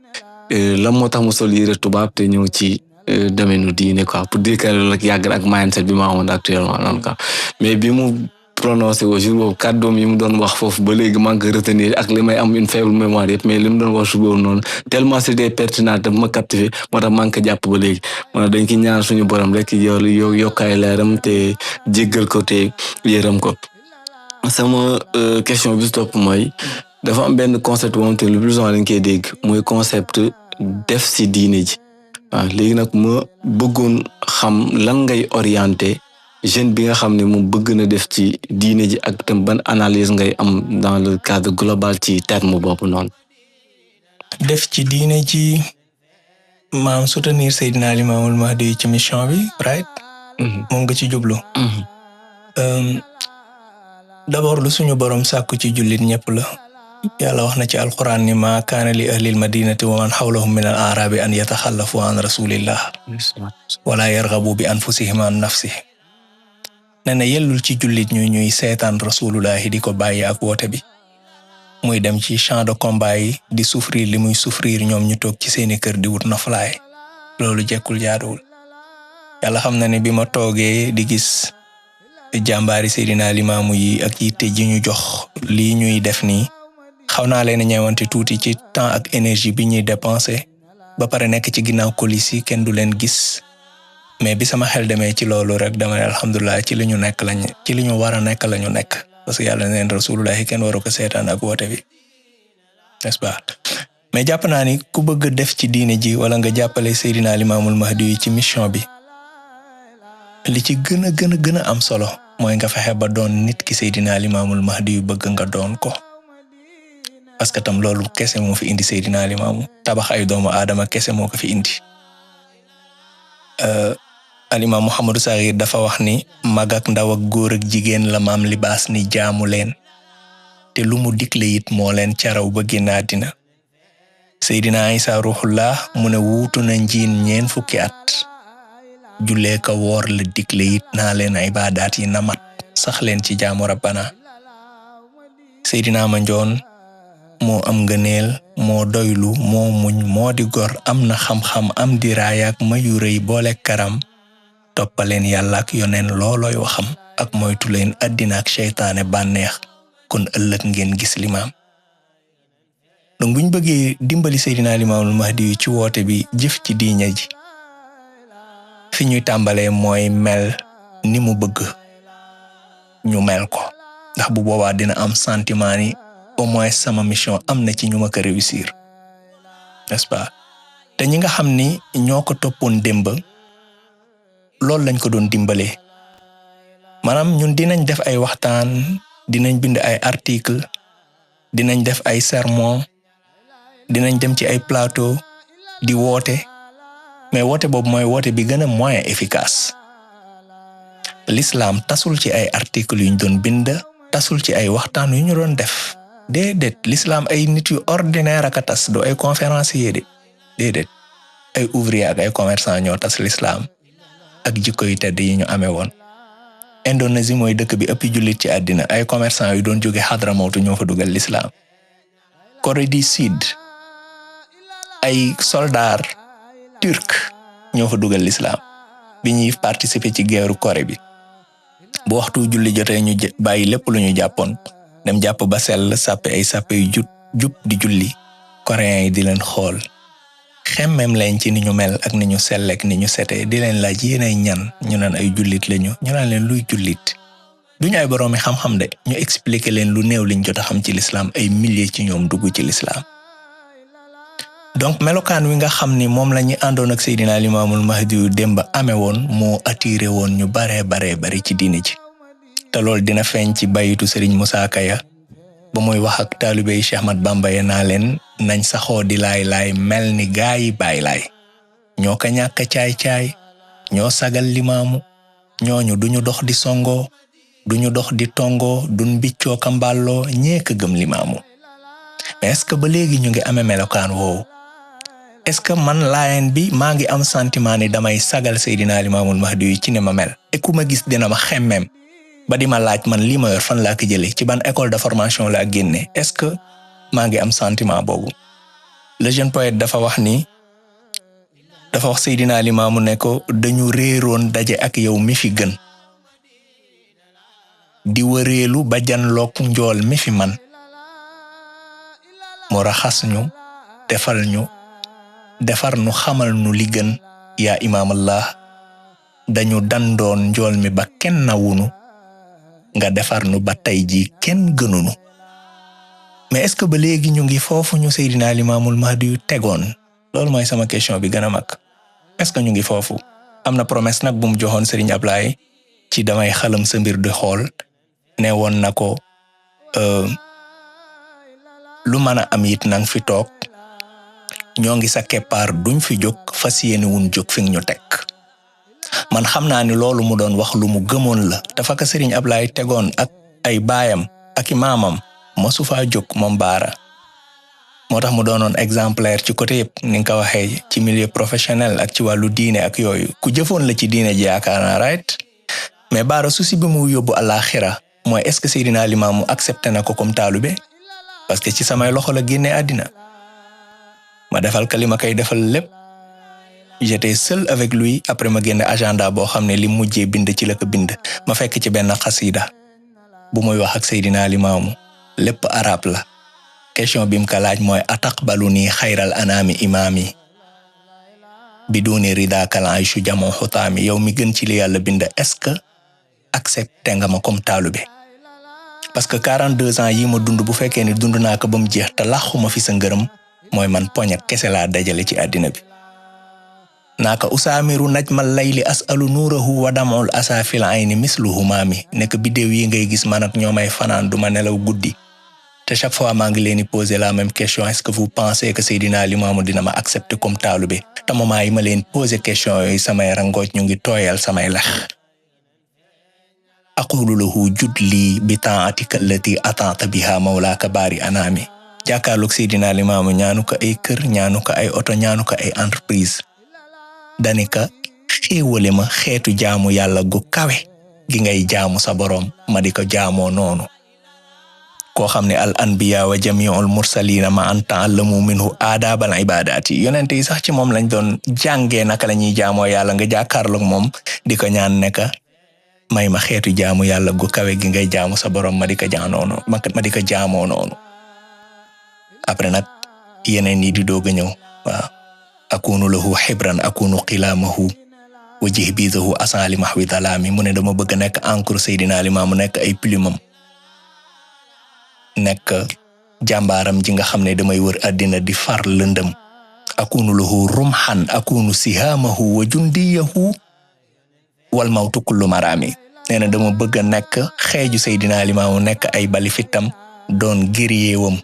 lan moo tax mu sol yére tubaab te ñëw ci domaine diine quoi pour dire que rek yàgg ak mindset bi ma amoon actuellement noonu quoi mais bi mu prononcé au jour boobu kàddoom yi mu doon wax foofu ba léegi maa ngi koy retenir ak li may am une faible mémoire yëpp mais li mu doon wax su boobu noonu tellement c'était pertinent te ma captivé moo tax maa ngi ko jàpp ba léegi moo tax dañ ki ñaan suñu borom rek yow yokkaay leeram te jéggal ko te yéram ko. sama question bi topp mooy dafa am benn concept boobu te le plus souvent dañ koy dégg mooy concept def si diine ji waaw léegi nag ma bëggoon xam lan ngay orienté jeune bi nga xam ne moom bëgg na def ci diine ji ak tam ban analyse ngay am dans le cadre global ci terme boobu noonu. def ci diine ji maam soutenir Seydina Limaamul Mahdi ci mission bi right moom nga ci jublu. D'abord lu suñu borom sàkku ci jullit ñëpp la yàlla wax na ci alquran ni ma kaana li ahlil madinati wa man hawlahum min al arabi an yataxallafu an rasulillah wala yarghabu bi anfusihim an nafsihi nee na yellul ci jullit ñuy seetaan rasulullahi di ko bàyyi ak woote bi muy dem ci champ de combat yi di souffrir li muy souffrir ñoom ñu toog ci seeni kër di wut noflaay loolu jekkul jaaduwul yàlla xam na ne bi ma toogee di gis jàmbaari Seydina Limaamu yi ak yitte ji ñu jox lii ñuy def nii xaw naa leen ñeewante tuuti ci temps ak énergie bi ñuy dépenser ba pare nekk ci ginnaaw colis yi kenn du leen gis mais bi sama xel demee ci loolu rek dama ne alhamdulilah ci li ñu nekk ci li ñu war a nekk la ñu nekk parce que yàlla neen rasulullahi kenn waru ko seetaan ak woote bi n'est-ce pas mais jàpp naa ni ku bëgg def ci diine ji wala nga jàppale Seydina Limaamul Mahdi yi ci mission bi li ci gën a am solo mooy nga fexe ba doon nit ki Seydina Limaamul Mahdi yu bëgg nga doon ko parce que tam loolu kese moo fi indi Seydina Limaamu tabax ay doomu aadama kese moo ko fi indi Alimaam Muhammadu Saxiir dafa wax ni mag ak ndaw ak góor ak jigéen la maam libaas ni jaamu leen te lu mu digle it moo leen caraw ba génn àddina Seydina Isa Ruhullah mu ne wuutu na njiin 4 fukki at jullee ka woor la digle it naa leen ibaadaat yi na mat sax leen ci jaamu rabbana Seydina Mandione moo am ngëneel moo doylu moo muñ moo di gor am na xam-xam am di raayaak mayu rëy boole karam toppaleen yàlla ak yoneen loolooy waxam ak moytu leen àddina ak seytaane bànneex kon ëllëg ngeen gis limaam donc buñ bëggee dimbali Seydina Limaamul Mahdi yu ci woote bi jëf ci diine ji fi ñuy tàmbalee mooy mel ni mu bëgg ñu mel ko ndax bu boobaa dina am sentiment ni au moins sama mission am na ci ñu ma ko réussir n'est-ce pas te ñi nga xam ni ñoo ko toppoon démb loolu lañ ko doon dimbalee maanaam ñun dinañ def ay waxtaan dinañ bind ay article dinañ def ay sermon dinañ dem ci ay plateau di woote mais woote boobu mooy woote bi gën a moyen efficace l'islam tasul ci ay article yu ñu doon bind tasul ci ay waxtaan yu ñu doon def déedéet l'islam ay nit yu ordinaire ak a tas do ay conférencier de déedéet ay ouvrier ak ay commerçant ñoo tas l'islam ak jikko yu tedd yi ñu amee woon Indonésie mooy dëkk bi ëpp jullit ci àddina ay commerçant yu doon jóge Hadramawtu ñoo fa dugal l'islam Corée du Sud ay soldats turc ñoo fa dugal l'islam bi ñuy participer ci guerru Corée bi bu waxtu julli jotee ñu bàyyi lépp lu ñu jàppoon dem jàpp ba sell sàppe ay sàppe yu jub di julli coréens yi di leen xool xemmem leen ci ni ñu mel ak ni ñu selleek ni ñu setee di leen laaj yéenay ñan ñu naan ay jullit lañu ñu naan leen luy jullit duñu ay boroomi xam-xam de ñu expliquer leen lu néew liñ jot a xam ci l'islam ay milliers ci ñoom dugg ci l'islam donc melokaan wi nga xam ni moom la ñu àndoon ak Seydina Limaamul Mahdi yu démb amee woon moo attiré woon ñu bari ci diine ji te loolu dina feeñ ci bayitu Serigne Moussa Kaya ba muy wax ak taalibe Cheikh Ahmad Bamba ya naa leen nañ saxoo di laay mel ni gaa yi Baay Laay ñoo ko ñàkk caay-caay ñoo sagal limaamu ñooñu duñu dox di songoo duñu dox di tongoo duñ biccoo ka mbàlloo ñeek gëm limaamu mais est-ce que ba léegi ñu ngi amee melokaan woowu est-ce que man Laayeen bi maa ngi am sentiment ni damay sagal Seydina Limaamul Mahdi yi ci ne ma mel et ku ma gis dina ma xemmeem ba di ma laaj man lii ma yor fan laa ko jëlee ci ban école de formation laa génne est-ce que maa ngi am sentiment boobu le jeune poète dafa wax Seydina Limaamu ne ko dañu réeroon daje ak yow mi fi gën di wëreelu ba janloog njool mi fi man mu raxas ñu defar nu xamal nu li gën yaa imaamallah dañu dandoon njool mi ba kenn nawunu nga defar nu ba tey ji kenn gënunu mais est-ce que ba léegi ñu ngi foofu ñu Seydina Limaamul Mahdi yu tegoon loolu mooy sama question bi gën a mag est-ce que ñu ngi foofu am na promesse nag bu mu joxoon Serigne Ablaye ci damay xalam sa mbir di xool ne woon na ko lu mën a am it nang fi toog ñoo ngi sa keppaar duñ fi jóg fas yéene wuñ jóg fi ñu teg man xam naa ni loolu mu doon wax lu mu gëmoon la dafa ko Serigne Ablaye tegoon ak ay baayam ak i maamam mosu faa jóg moom Baara moo tax mu doonoon exemplaire ci côté yëpp ni nga ko waxee ci milieu professionnel ak ci wàllu diine ak yooyu ku jëfoon la ci diine ji yaakaar naa right mais Baara souci bi mu yóbbu àllaaxira mooy est-ce que Seydina Limaamu accepté na ko comme taalube parce que ci samay loxo la génne àddina ma defal ka li ma koy defal lépp j'étais seul avec lui après ma génne agenda boo xam ne li mujjee bind ci la ko bind ma fekk ci benn xasida bu muy wax ak Seydina Limaamu lépp arab la question bi mu ko laaj mooy ataqbalu nii xayral anaami imaami biduni ridakal ayshu jamoo xutaami yow mi gën ci li yàlla bind est-ce que accepté nga ma comme taalube parce que 42 ans yi ma dund bu fekkee ni dund naa ko ba mu jeex te laxuma fi sa ngërëm mooy man poña kese laa dajale ci àddina bi naaka usaamiru najmal layli asalu nuurahu wa damul asafil ayni misluhu maami nekk biddéew yi ngay gis man ak ñoomay fanaan duma nelaw guddi te chaque fois maa ngi leen di poser la même question est-ce que vous pensez que Seydina Limaamu dina ma accepter comme taalube te moment yi ma leen poser question yooyu samay rangooj ñu ngi tooyal samay lex aqulu lahu jud lii bi taatika allati atanta biha mawlaaka baari anaami jàkkaarloog Seydina Limaamu ñaanu ko ay kër ñaanu ko ay oto ñaanu ko ay entreprise danika xéewale ma xeetu jaamu yàlla gu kawe gi ngay jaamu sa boroom ma di ko jaamoo noonu koo xam ne al anbiya wa jami'ul mursalina ma an ta'allamu minhu aadaabal ibadaati yonente yi sax ci moom lañ doon jàngee naka la ñuy jaamoo yàlla nga jàkkaarloog moom di ko ñaan nekka may ma xeetu jaamu yàlla gu kawe gi ngay jaamu sa boroom ma di ko jaamoo noonu après nag yeneen yi di doog a ñëw waaw akunu lahu xibran akunu qilaamahu wa jihbizahu asali mahwi dalaami mu ne dama bëgg nekk encre Seydina Limaamu nekk ay plumam nekk jàmbaaram ji nga xam ne damay wër àddina di far lëndëm akunu lahu rumhan akunu sihaamahu wa jundiyahu wal mawtu kullu maraami nee na dama bëgg nekk xeeju Seydina Limaamu nekk ay bali fitam doon guerrier-wam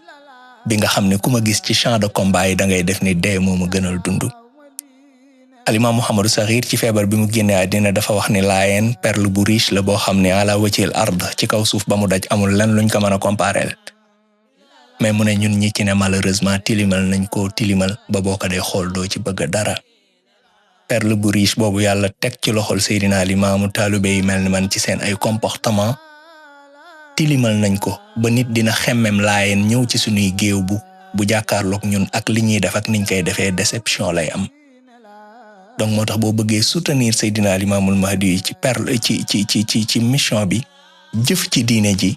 bi nga xam ne ku ma gis ci champ de combat yi da ngay def ni dee moo ma gënal dund Alimaam Muhammadu Saxiir ci feebar bi mu génnee àddina dafa wax ni Laayeen perle bu riche la boo xam ne ala wajhil ard ci kaw suuf ba mu daj amul lenn luñ ko mën a comparer mais mu ne ñun ñi ci ne malheureusement tilimal nañ ko tilimal ba boo ko dee xool doo ci bëgg dara perle bu riche boobu yàlla teg ci loxol Seydina Limaamu taalibe yi mel ni man ci seen ay comportement tilimal nañ ko ba nit dina xemmem Laayeen ñëw ci sunuy géew bu jàkkaarloog ñun ak li ñuy def ak niñ koy defee déception lay am donc moo tax boo bëggee soutenir Seydina Limaamul Mahdi yi ci perle ci mission bi jëf ci diine ji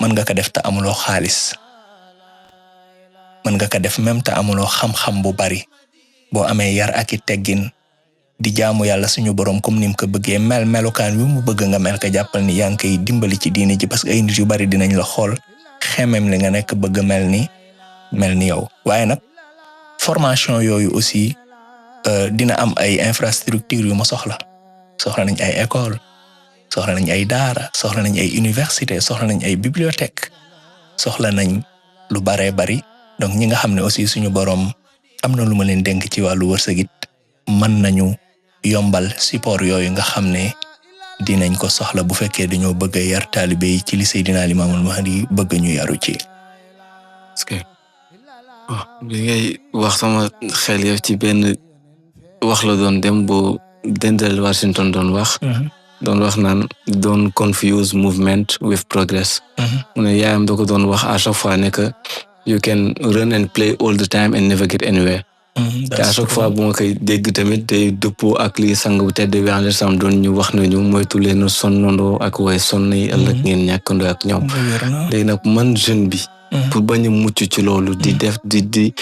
mën nga ko def te amuloo xaalis mën nga ko def même te amuloo xam-xam bu bari boo amee yar ak i teggin di jaamu yàlla suñu borom comme ni mu ko bëggee melukaan wi mu bëgg nga mel ko jàppal ni yaa ngi koy dimbali ci diine ji parce que ay nit yu bari dinañ la xool xemem li nga nekk bëgg mel ni yow waaye nag formation yooyu aussi dina am ay infrastructure yu ma soxla nañ ay école soxla nañ ay daara soxla nañ ay université soxla nañ ay bibliothèque soxla nañ lu baree bari donc ñi nga xam ne aussi suñu borom am na lu ma leen dénk ci wàllu wërsëgit mën nañu yombal support yooyu nga xam ne dinañ ko soxla bu fekkee dañoo bëgg a yar taalibe yi ci li Seydina Limaamul Mahdi bëgg ñu yaru ci. parce que li ngay wax sama xel yow ci benn wax la doon dem bu Denzel Washington doon wax naan don't confuse movement with progress. mu ne yaayam da ko doon wax à chaque fois ne que you can run and play all the time and never get anywhere. te à chaque fois bu ma koy dégg tamit day dëppoo ak li sang bu tedd bi en sam doon ñu wax nañu moytu leen sonnandoo ak way sonn yi ëllëg ngeen ñàkkandoo ak ñoom. léegi nag man jeune bi. pour bañ a mucc ci loolu di def di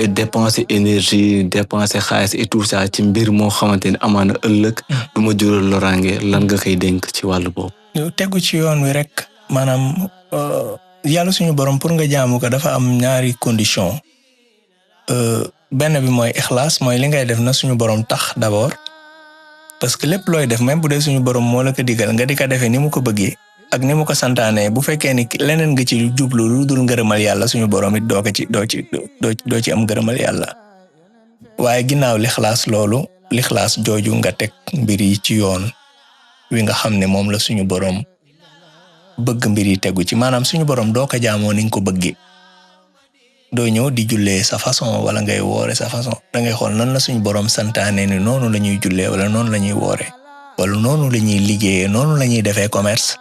dépenser énergie dépenser xaalis et tout ça ci mbir moo xamante ni amaana ëllëg du ma jural loraange lan nga koy dénk ci wàllu boobu. tegu ci yoon wi rek maanaam yàlla suñu borom pour nga jaamu ko dafa am ñaari condition benn bi mooy ixlaas mooy li ngay def na suñu borom tax d'abord parce que lépp looy def même bu dee suñu borom moo la ko digal nga di ko defee ni mu ko bëggee ak ni mu ko santaane bu fekkee ni leneen nga ci jublu lu dul ngërëmal yàlla suñu borom it doo ci am ngërëmal yàlla waaye ginnaaw lixlaas jooju nga teg mbir yi ci yoon wi nga xam ne moom la suñu borom bëgg mbir yi tegu ci maanaam suñu borom doo ko jaamoo ni nga ko bëggee doo ñëw di jullee sa façon wala ngay woore sa façon da ngay xool nan la suñu borom santaane ni noonu la ñuy jullee wala noonu la ñuy woore wala noonu la ñuy liggéeyee noonu la ñuy defee commerce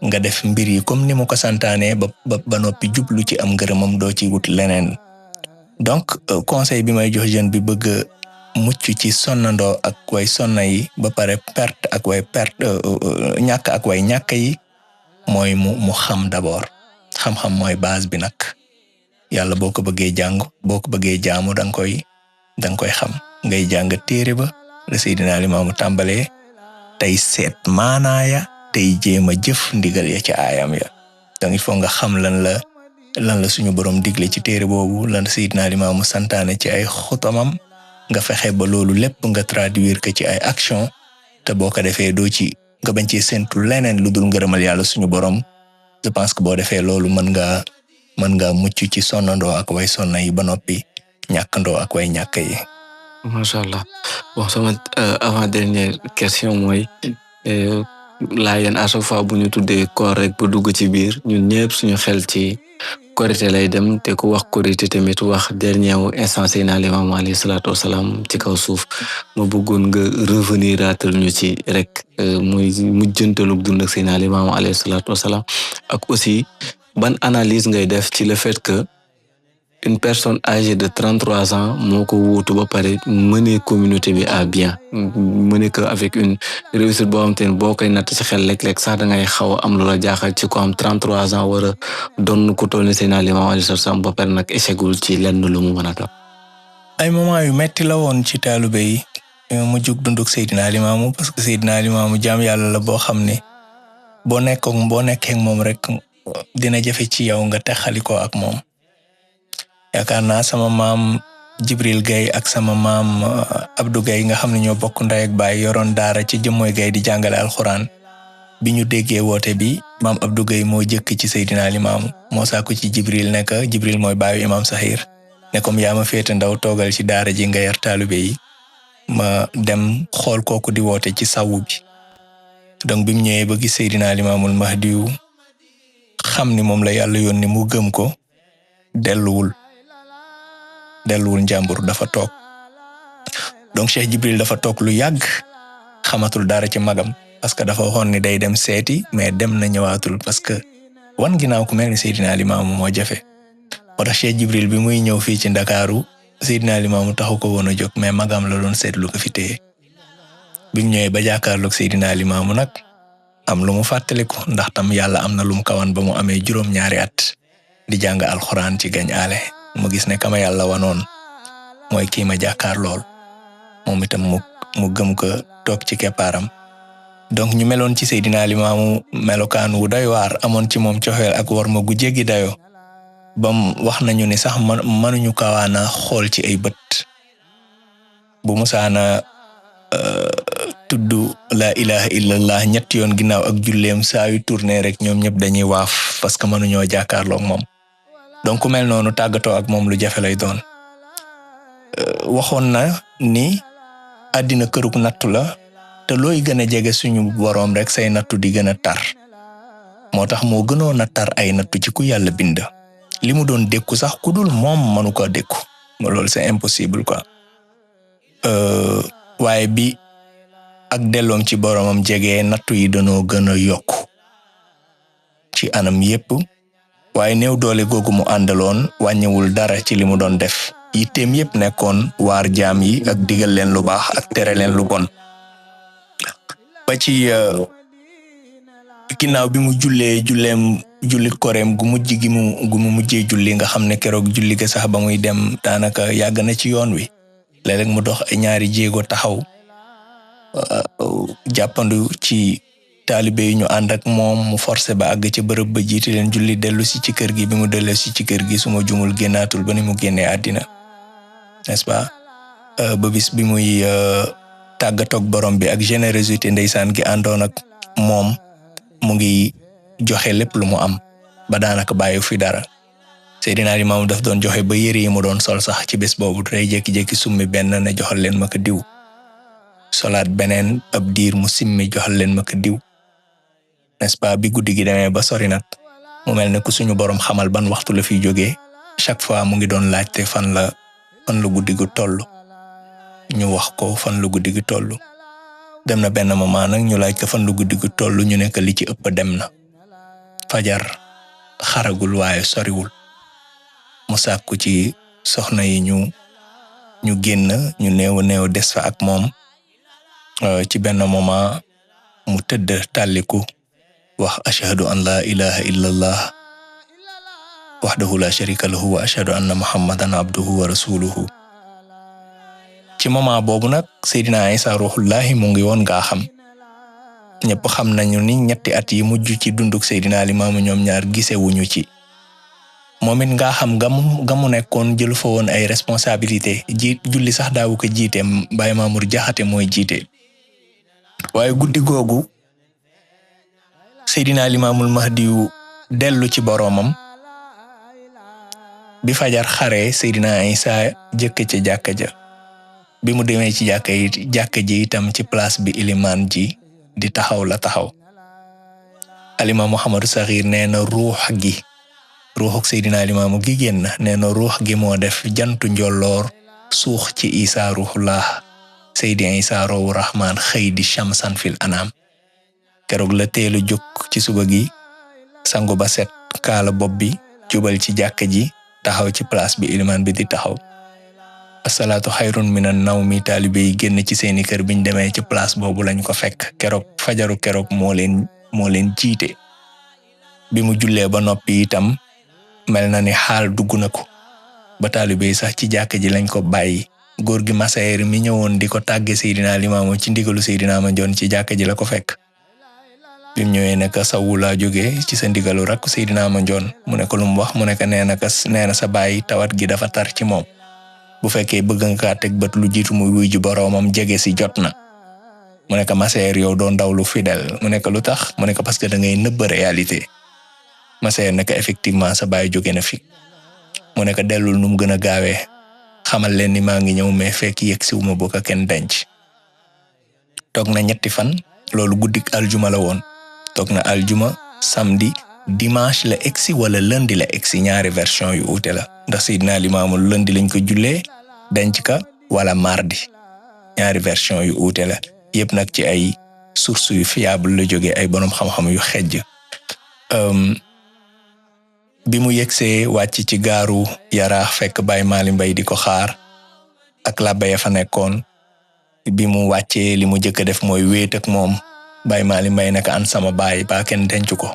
nga def mbir yi comme ni mu ko santaane ba noppi jublu ci am ngërëmam doo ci wut leneen donc conseil bi may jox jeune bi bëgg mucc ci sonnandoo ak way sonna yi ba pare perte ak way perte ñàkk ak way ñàkk yi mooy mu xam d'abord xam-xam mooy base bi nag yàlla boo ko bëggee jàng boo ko bëggee jaamu danga koy xam ngay jàng téere ba la Seydina Limaamu tàmbalee tey seet maanaaya tey jéem a jëf ndigal ya ci aayam ya donc il faut nga xam lan la suñu borom digle ci téere boobu lan Seydina Limaamu santaane ci ay xutamam nga fexe ba loolu lépp nga traduire ko ci ay action te boo ko defee doo ci nga bañ ci séntu leneen lu dul ngërëmal yàlla suñu borom je pense que boo defee loolu mën nga mucc ci sonnandoo ak way sonna yi ba noppi ñàkkandoo ak way ñàkk yi. Masha Allah. Bon, sama avant dernière question mooy laayeen à chaque fois bu ñu tuddee koor rek bu dugg ci biir ñun ñëpp suñu xel ci korité lay dem te ku wax korité tamit wax dernier wu instant Seydina Limaamu alayhi salaatu wasalaam ci kaw suuf ma bëggoon nga revenir atal ñu ci rek muy mujjantalu dund ak Seydina Limaamu alayhi salaatu wasalaam ak aussi ban analyse ngay def ci le fait que une personne âgée de 33 ans moo ko wuutu ba pare mener communauté bi à bien mener que avec une réussite boo xam te ne boo koy natt ci xel léeg-léeg sax da ngay xaw a am lu la jaaxal ci ko am 33 ans war a doon ku toll ni Seydina Limaamu alayhi salaam ba pare nag échecgul ci lenn lu mu mën a doon. ay moment yu metti la woon ci taalibe yi mu jug dunduk Seydina Limaamu parce que Seydina Limaamu jaam yàlla la boo xam ne boo nekkee moom rek dina jafe ci yow nga texalikoo ak moom. yaakaar naa sama maam Jibril Gaye ak sama maam Abdou Gaye nga xam ne ñoo bokk ndey ak baay yoroon daara ci Jëmmooy Gaye di jàngale alxuraan bi ñu déggee woote bi maam Abdou Gaye moo jëkk ci Seydina Limaamu moo saako ci Jibril ne ko Jibril mooy baayu imam Sahir ne comme yaa ma féete ndaw toogal ci daara ji nga yar taalibe yi ma dem xool kooku di woote ci sawu bi donc bi mu ñëwee ba gis Seydina Limaamul Mahdiyu xam ni moom la yàlla yónni mu gëm ko delluwul njàmbur dafa toog donc Cheikh Jibril dafa toog lu yàgg xamatul dara ci magam parce que dafa waxoon ni day dem seeti mais dem na ñëwaatul parce que wan ginnaaw ku mel ni Seydina Limaamu moo jafe moo tax Cheikh Jibril bi muy ñëw fii ci Ndakaaru Seydina Limaamu taxu ko woon a jóg mais magam la doon seetlu ko fi téye bi mu ñëwee ba jàkkaarloog Seydina Limaamu nag am lu mu fàttaliku ndax tam yàlla am na lu mu kawan ba mu amee juróom-ñaari at di jàng alxuraan ci gañ aale mu gis ne kama yàlla wanoon mooy kii ma jàkkaar lool moom itam mu gëm ko toog ci keppaaram donc ñu meloon ci Seydina Limaamu melokaan wu doy waar amoon ci moom coxeel ak war ma gu jéggi dayo bam wax nañu ni sax mënuñu kawaana xool ci ay bët bu musaana tudd la ilaha illallah ñetti yoon ginnaaw ak julleem saa yu tourné rek ñoom ñëpp dañuy waaf parce que mënuñoo jàkkaarloog moom donc ku mel noonu tàggatoo ak moom lu jafe lay doon waxoon na ni àddina kërug nattu la te looy gën a jege suñu boroom rek say nattu di gën a tar moo tax moo gënoon a tar ay nattu ci ku yàlla bind li mu doon dékku sax ku dul moom mënu ko dékku loolu c'est impossible quoi waaye bi ak delloom ci boroomam jege nattu yi dañoo gën a yokku ci anam yépp waaye néew doole googu mu àndaloon wàññiwul dara ci li mu doon def yitteem yépp nekkoon waar jaam yi ak digal leen lu baax ak tere leen lu bon ba ci ginnaaw bi mu julli koreem gu mu mujjee julli nga xam ne keroog julli ga sax ba muy dem daanaka yàgg na ci yoon wi léeg-léeg mu dox ay ñaari jéego taxaw jàppandu ci taalibe yi ñu ànd ak moom mu forcé ba àgg ci bërëb ba jiite leen julli dellu si ci kër gi bi mu dellu si ci kër gi suma jumul génnaatul ba ni mu génnee àddina n'est-ce pas ba bis bi muy tàggatoog borom bi ak générosité ndeysaan gi àndoon ak moom mu ngi joxe lépp lu mu am ba daanaka bàyyi fi dara Seydina Limaamu daf doon joxe ba yére yi mu doon sol sax ci bés boobu day jékki-jékki summi benn ne joxal leen ma ko diw solaat beneen ab diir mu simmi joxal leen ma ko diw n'est-ce pas bi guddi gi demee ba sori nag mu mel ne ku suñu borom xamal ban waxtu la fiy jógee chaque fois mu ngi doon laajte fan la guddi gu toll ñu wax ko fan la guddi gi toll dem na benn moment nag ñu laaj ko fan la guddi gu toll ñu nekk li ci ëpp dem na fajar xaragul waaye soriwul mu sàkku ci soxna yi ñu génn ñu néew des fa ak moom ci benn moment mu tëdd tàlliku wax ashhadu an la ilaha illa allah wahdahu la sharika lahu wa ashhadu anna muhammadan abduhu wa rasuluhu ci moment boobu nag Seydina Isa ruhullahi mu ngi woon ngaa xam ñëpp xam nañu ni ñetti at yi mujj ci dunduk Seydina Limaamu ñoom ñaar gisewuñu ci moom it ngaa xam gamu nekkoon jël fa woon ay responsabilité julli sax daawu ko jiite Baye Mamour Jaxate mooy jiite waaye guddi googu Seydina Limaamul Mahdiyu dellu ci boroomam bi fajar xare Seydina Isa jëkk ca jàkka ja bi mu demee ci jàkka ji itam ci place bi ilimaan ji di taxaw la taxaw Alima Muhammadu Saxiir nee na ruuxuk Seydina Limaamu gi génn nee na ruux gi moo def jantu njolloor suux ci Isa ruuxullah Seydi Isa roowu Rahmaan xëy di shamsan fil anam keroog la teelu jóg ci suba gi sangu ba set kaala bopp bi jubal ci jàkka ji taxaw ci place bi ilimaan bi di taxaw asalaatu xayrun minan nawmi taalibe yi génn ci seeni kër biñ demee ci place boobu lañ ko fekk keroog fajaru keroog moo leen jiite bi mu jullee ba noppi itam mel na ni xaal dugg na ko ba taalibe yi sax ci jàkka ji lañ ko bàyyi góor gi Masayer mi ñëwoon di ko tàgge Seydina Limaamu ci ndigalu Seydina Mandione ci jàkka ji la ko fekk bi mu ñëwee ne ko sawu laa jógee ci sa ndigalu rakk Seydina Mandione mu ne ko lu mu wax mu ne ko nee na sa bàyyi tawat gi dafa tar ci moom bu fekkee bëgg nga kaa teg bët lu jiitu muy wuy ji boroomam jege si jot na mu ne ko Masayer yow doo ndaw lu fidèle mu ne ko lu tax mu ne ko parce que da ngay nëbb réalité Masayer ne ko effectivement sa bàyyi jóge na fi mu ne ko dellul nu mu gën a gaawee xamal leen ni maa ngi ñëw mais fekk yegg si wu ma bokk kenn denc toog na 3 fan loolu guddik aljuma la woon toog na aljuma samedi dimanche la egsi wala lundi la egsi ñaari version yu uute la ndax Seydina Limaamu lundi lañ ko jullee denc ka wala mardi ñaari version yu uute la yëpp nag ci ay source yu fiable la jógee ay borom xam-xam yu xejj bi mu yegsee wàcc ci gaaru Yaraax fekk Baye Mali Mbay di ko xaar ak labbe ya fa nekkoon bi mu wàccee li mu jëkk a def mooy wéet ak moom Baye Mali Mbay naka an sama baay ba kenn denc ko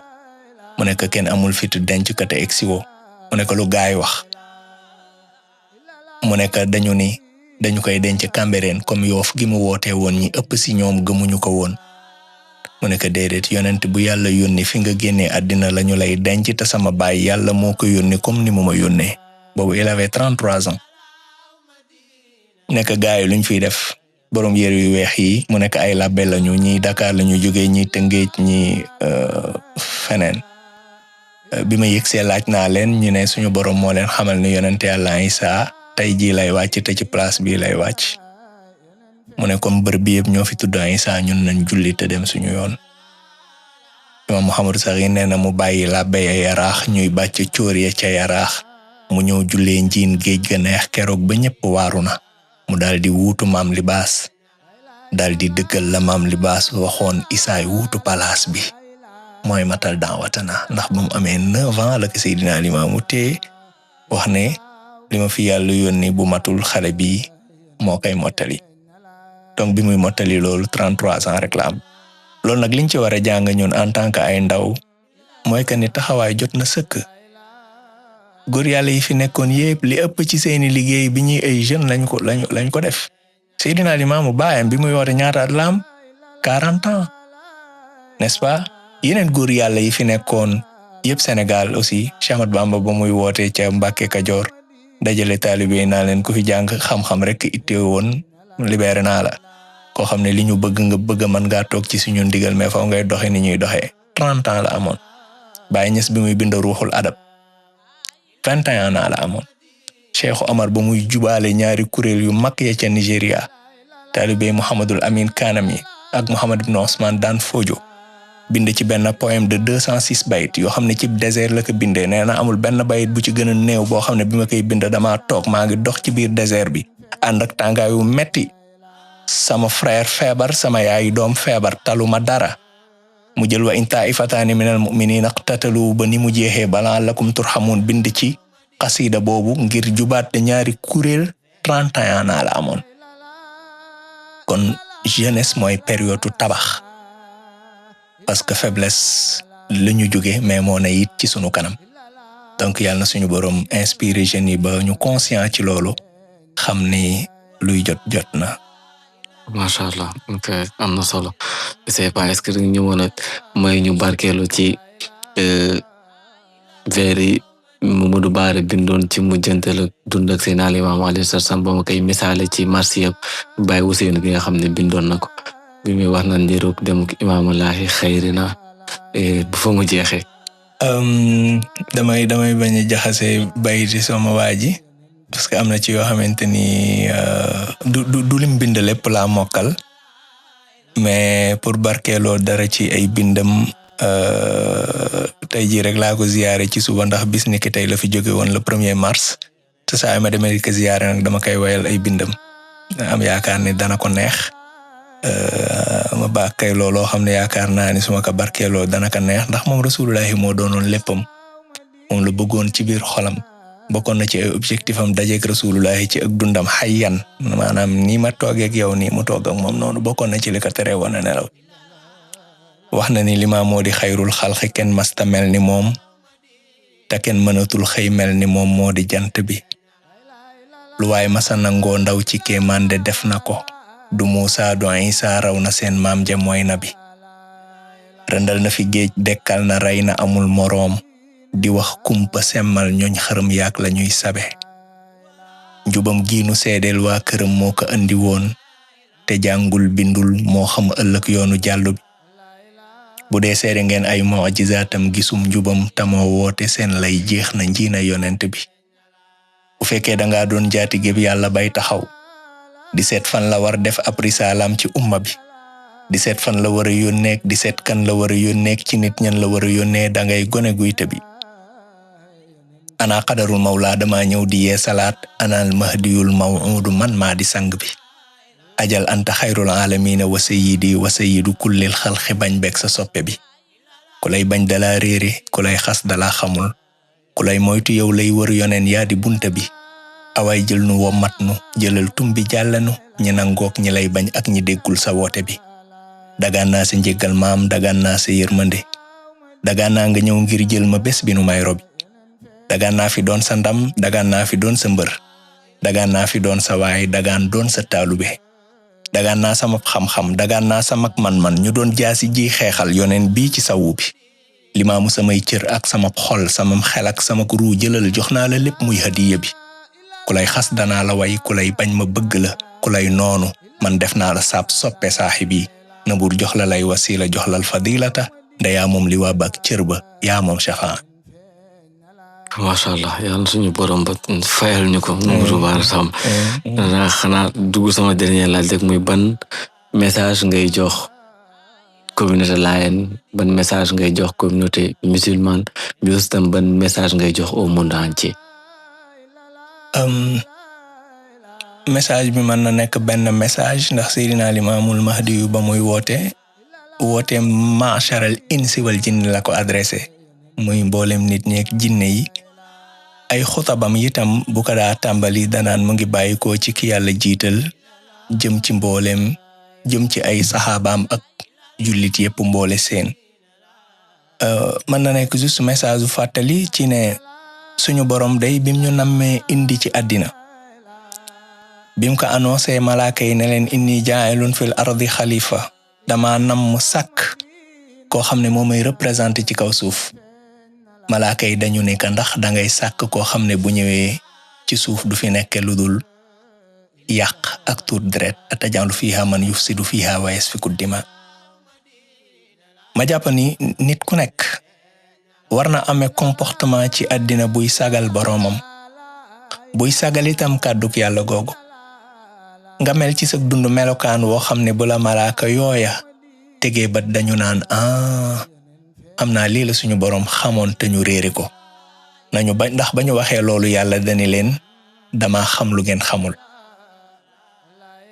mu nekk kenn amul fitu denc ko te egsi woo mu nekk lu gaay wax mu nekk dañu koy denc Cambérène comme Yoof gi mu wootee woon ñi ëpp si ñoom gëmuñu ko woon mu nekk déedéet yonent bu yàlla yónni fi nga génnee àddina lañu lay denc te sama baay yàlla moo ko yónni comme ni mu ma yónnee boobu il avait 33 ans nekk gaay luñ fiy def borom yére yu weex yi mu nekk ay labbe lañu ñi Dakar lañu jógee ñi Tëngéej ñi feneen bi ma yëgsee laaj naa leen ñu ne suñu borom moo leen xamal ni yonent Yàlla Isaa tey jii lay wàcc te ci place bii lay wàcc mu ne comme bër bi yëpp ñoo fi tudd Isaa ñun nañ julli te dem suñu yoon Imam Muhammadu Saxiir nee na mu bàyyi labbe ya Yaraax ñuy bàcc cóor ya ca Yaraax mu ñëw jullee njiin géej ga neex keroog ba ñëpp waaru na mu daal di wuutu Maam Libaas daal di dëggal la Maam Libaas waxoon Isaay wuutu palaas bi mooy matal daawatana ndax ba mu amee 9 ans la ko Seydina Limaamu te wax ne li ma fi yàlla yónni bu matul xale bi moo koy mottali donc bi muy mottali loolu 33 ans rek la am loolu nag liñ ci war a jàng ñun en tant que ay ndaw mooy que ni taxawaay jot na sëkk góor yàlla yi fi nekkoon yépp li ëpp ci seeni liggéey bi ñuy ay jeunes lañ ko def Seydina Limaamu baayam bi muy woote ñaata at la am 40 ans n'est-ce pas yeneen góor yàlla yi fi nekkoon yépp Sénégal aussi Cheikh Ahmadou Bamba ba muy woote ca Mbàkke Kajoor dajale taalibe naa leen ku fi jàng xam-xam rek itte woon libéré naa la koo xam ne li ñu bëgg nga bëgg mën ngaa toog ci suñu ndigal mais faw ngay doxe ni ñuy doxee 30 ans la amoon Baye Niass bi muy bind Ruuxul Adab 21 ans la amoon Cheikh Omar ba muy jubaale ñaari kuréel yu mag ya ca Nigeria taalibe Mouhamadul Amin Kanami ak Mouhamad ibn Ousmane daan Fodio bind ci benn poème de 206 bayit yoo xam ne ci désert la ko bindee nee na amul benn bayit bu ci gën a néew boo xam ne bi ma koy bind damaa toog maa ngi dox ci biir désert bi ànd ak tàngaayu metti sama frère feebar sama yaayu doom feebar taluma dara mu jël wa in taifataani minal mu'minina iqtatalu ba ni mu jeexee balaa lakum turhamun bind ci xasida boobu ngir jubaat te ñaari kuréel 31 naa la amoon kon jeunesse mooy période tabax parce que faiblesse la ñu jóge mais moo ne it ci sunu kanam donc yàlla na suñu borom inspiré jeunes yi ba ñu conscient ci loolu xam ni luy jot na. macha allah ok am na solo c'est pas est-ce que ñu mën a may ñu barkeelu ci vers yi Mamadou Bara bindoon ci mujjantal dund ak seen Limaamu alayhi salaam ba ma koy misaale ci marsiya Baye Ousseynou gi nga xam ne bindoon na ko bi muy wax na ndiroog dem imaamulaahi xayri na bu fa mu jeexee. damay bañ a jaxase bayiti sama waa ji parce que am na ci yoo xamante ni du lim bind lépp laa mokkal mais pour barkeeloo dara ci ay bindam tey jii rek laa ko ziyaare ci suba ndax bis ni ki tey la fi jóge woon le 1er mars te saa ma demee ko ziyaare nag dama koy wayal ay bindam am yaakaar ne dana ko neex ma baax kay looloo xam ne yaakaar naa ni suma ko barkeeloo dana ko neex ndax moom rasulullahi moo doonoon léppam moom la bëggoon ci biir xolam bokkoon na ci ay objectif am dajeeg rasulullahi ci ak dundam xayyan maanaam nii ma toogeeg yow nii mu toog ak moom noonu bokkoon na ci li ko tere woon a nelaw wax na ni limaa moo di xayrul xalqi kenn masta mel ni moom te kenn mënatul xëy mel ni moom moo di jant bi lu waay masa nangoo ndaw ci kéemaan de def na ko du Muusa du Isa raw na seen maam ja mooy nabi rëndal na fi géej dekkal na rey na amul moroom di wax kumpa semmal ñooñ xërëm yaak la ñuy sabe njubam giinu seedeel waa këram moo ko andi woon te jàngul bindul moo xam ëllëg yoonu jàllu bi bu dee seede ngeen ay mu'jizaatam gisum njubam tamoo woote seen lay jeex na njiina yonent bi bu fekkee dangaa doon jaati géb yàlla bay taxaw di seet fan la war def ab risaalam ci umma bi di seet fan la war a yónneek di seet kan la war a yónneek ci nit ñan la war a yónnee dangay gone guy tëbi ana qadarul mawla dama ñëw di yee salaat anal mahdiyul maw'udu man maa di sang bi ajal anta xayrul alamina wa sayyidu kullil xalqi bañ beeg sa soppe bi ku lay bañ dala réere ku lay xas dala xamul ku lay moytu yow lay wër yoneen yaa di bunta bi awaay jël nu womat nu jëlal tumbi jàllanu ñi nangook ñi lay bañ ak ñi déggul sa woote bi dagaan naa sa njéggal maam dagaan naa sa yërmande dagaan naa nga ñëw ngir jël ma bés bi nu may robi dagaan naa fi doon sa ndam dagaan naa fi doon sa mbër dagaan naa fi doon sa waay dagaan doon sa taalube dagaan naa sama xam-xam dagaan naa sama man-man ñu doon jaasi ji xeexal yoneen bii ci sawu bi limaamu samay cër ak sama xol sama xel ak sama ruu jëlal jox naa la lépp muy hadiya bi ku lay xas danaa la way ku lay bañ ma bëgg la ku lay noonu man def naa la saab soppe saaxib yi na buur jox la lay wasila jox lal fadilata nda yaa moom li waa baak cër ba yaa moom shafaa macha allah yàlla suñu borom ba fayal ñu ko Mamadou Bara Samb xanaa dugg sama dernier laaj rek muy ban message ngay jox communauté Layène ban message ngay jox communauté musulmane mais aussi tam ban message ngay jox au monde entier. message bi mën na nekk benn message ndax Seydina Limaamul Mahdi yu ba muy woote ma'sharal insi wal jinni la ko adressé muy mboolem nit ñi ak jinne yi ay xutabam itam bu ko daa tàmbali danaan mu ngi bàyyikoo ci ki yàlla jiital jëm ci mboolem jëm ci ay saxaabaam ak jullit yépp mboole seen mën na nekk juste message bu fàttali ci ne suñu borom day bim ñu nammee indi ci àddina bim ko annoncé malaaka yi ne leen inni jaa'ilun fil ardi xalifa dama namm sàkk koo xam ne moo may représenté ci kaw suuf malaaka yi dañu ne ka ndax dangay sàkk koo xam ne bu ñëwee ci suuf du fi nekk lu dul yàq ak tuur deret atajalu fiha man yufsidu fiha wa yasfiku dima ma jàpp ni nit ku nekk war na amee comportement ci àddina buy sagal boroomam buy sagal itam kàdduk yàlla googu nga mel ci sa dund melokaan woo xam ne bu la malaaka yooya tegee ba dañu naan xam naa lii la suñu boroom xamoon te ñu réere ko nañu ba ndax ba ñu waxee loolu yàlla dani leen dama xam lu ngeen xamul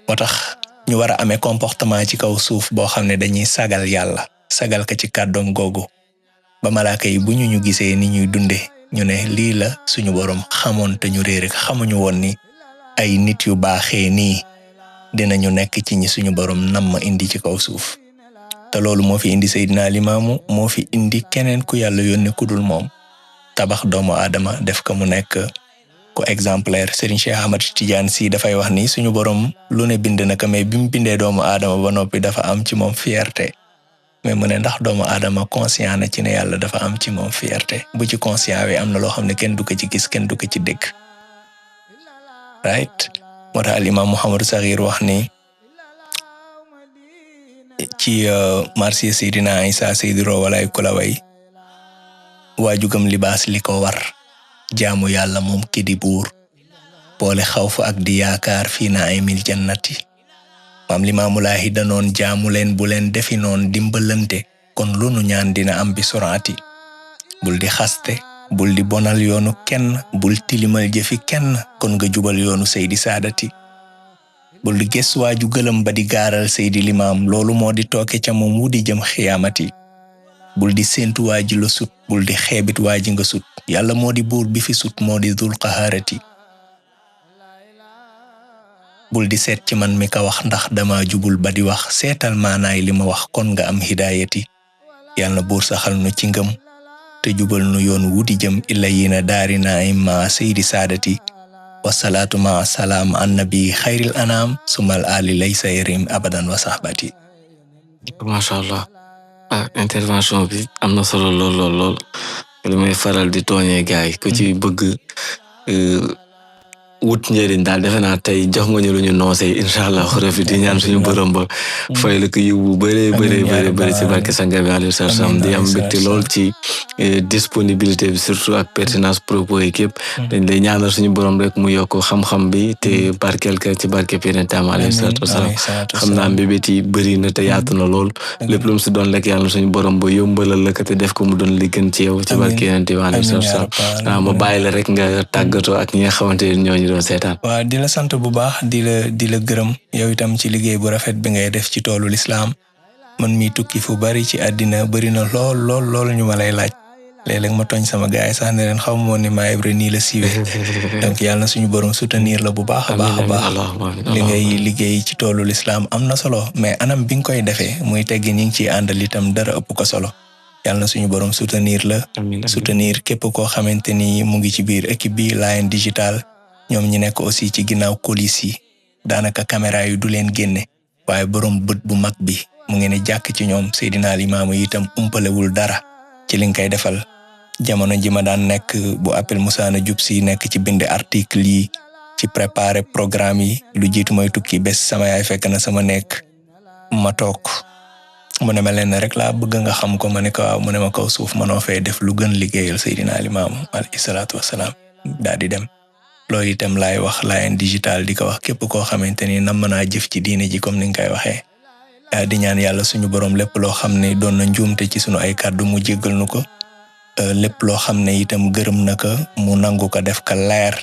moo tax ñu war a amee comportement ci kaw suuf boo xam ne dañuy sagal yàlla sagal ko ci kàddoom googu ba malaaka yi bu ñu gisee ni ñuy dunde ñu ne lii la suñu boroom xamoon te ñu réere ko xamuñu woon ni ay nit yu baaxee nii dinañu nekk ci ñi suñu boroom nam indi ci kaw suuf te loolu moo fi indi Seydina Limaamu moo fi indi keneen ku yàlla yónni ku dul moom tabax doomu aadama def ko mu nekk ko exemplaire. Serigne Cheikh Ahmad Tidiane Sy dafay wax ni suñu boroom lu ne bind na ko mais bi mu bindee doomu aadama ba noppi dafa am ci moom fierté mais mu ne ndax doomu aadama conscient na ci ne yàlla dafa am ci moom fierté bu ci conscient wi am na loo xam ne kenn du ko ci gis kenn du ko ci dégg right moo tax al imam Muhammad Saghir wax ni ci marsiya Seydina Isa Seydiro walay kulaway waajugam libaas li ko war jaamu yàlla moom ki di buur boole xawf ak di yaakaar fii na ay mil jannati maam Limaamulaahi danoon jaamu leen bu leen defi noon dimbalante kon lu nu ñaan dina am bi suraati bul di xaste bul di bonal yoonu kenn bul tilimal jëfi kenn kon nga jubal yoonu Seydi Saadati bul di gës waaju gëlëm ba di gaaral Seydi Limaam loolu moo di tooke ca moom wu di jëm xiyaamati bul di séentu waaji la sut bul di xeebit waaji nga sut yàlla moo di buur bi fi sut moo di dul qaharati bul di seet ci man mi ka wax ndax dama jubul ba di wax seetal maanaay li ma wax kon nga am hidaayati yàlla buur saxal nu ci ngëm te jubal nu yoon wu di jëm illa yi na daari naa ma Seydi Saadati wasalaatu ma salaam annabi xayril anaam sumal ali laysa yarim abadan wa sahbati. Masha Allah intervention bi am na solo lool li may faral di tooñee gaay ku ci bëgg wut njëriñ daal defe naa tey jox nga ñu lu ñu noosee incha allah rabi di ñaan suñu borom ba fay la ko yiw bu bëree ci barke sanga bi alayhi salaam di am mbégte lool ci disponibilité bi surtout ak pertinence propos yi képp dañ lay ñaanal suñu borom rek mu yokk xam-xam bi te barkeel ka ci barke pénétam alayhi salaam xam naa mbébét yi bëri na te yaatu na lool lépp lu mu si doon lekk yàlla suñu borom ba yombalal la ko te def ko mu doon li gën ci yow ci barke pénétam alayhi salaam ma bàyyi la rek nga tàggatoo ak ñi nga xamante ne ñooñu doon seetaan. waaw di la sant bu baax di la gërëm yow itam ci liggéey bu rafet bi ngay def ci toolu lislaam man mi tukki fu bari ci àddina bari na lool ñu ma lay laaj léeg-léeg ma tooñ sama gaay sax ne leen xaw ma woon ni maa Ibra nii la siiwee donc yàlla na suñu borom soutenir la bu baax a baax li ngay liggéey ci toolu lislaam am na solo mais anam bi nga koy defee muy teggi ñi ngi ciy àndal itam dara ëpp ko solo yàlla na suñu borom soutenir la soutenir képp koo xamante ni mu ngi ci biir équipe bi Layeen Digital ñoom ñi nekk aussi ci ginnaaw colis yi daanaka caméra yi du leen génne waaye borom bët bu mag bi mu ngi ne jàkk ci ñoom Seydina Limaamu itam umpalewul dara ci li nga koy defal jamono ji ma daan nekk bu appel Musaana jub si nekk ci bind article yi ci préparer programme yi lu jiitu mooy tukki bés sama yaay fekk na sama nekk ma toog mu ne ma leen rek laa bëgg nga xam ko ma ne ko waaw mu ne ma kaw suuf manoo fee def lu gën liggéeyal Seydina Limaamu alayhi salaatu wassalaam daal di dem loolu itam laay wax Layeen Digital di ko wax képp koo xamante ni nam mën naa jëf ci diine ji comme ni nga koy waxee di ñaan yàlla suñu borom lépp loo xam ne doon na njuumte ci suñu ay kàddu mu jéggal nu ko lépp loo xam ne itam gërëm na ko mu nangu ko def ka leer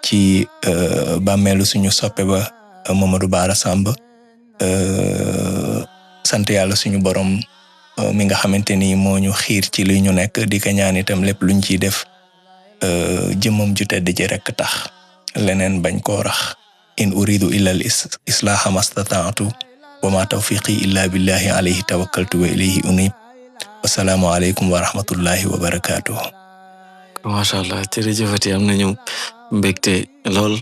ci bàmmeelu suñu soppe ba Mamadou Bara Samb sant yàlla suñu borom mi nga xamante ni moo ñu xiir ci li ñu nekk di ko ñaan itam lépp luñ ciy def jëmmam ju tedd ji rekk tax leneen bañ koo rax in uridu illa al islaha mastata'tu wa ma tawfiqi illa billahi alayhi tawakkaltu wa ilayhi unib wasalaamu aleykum wa rahmatullahi wa barakatuh. Masha Allah jërëjëfati am nañu mbégte lool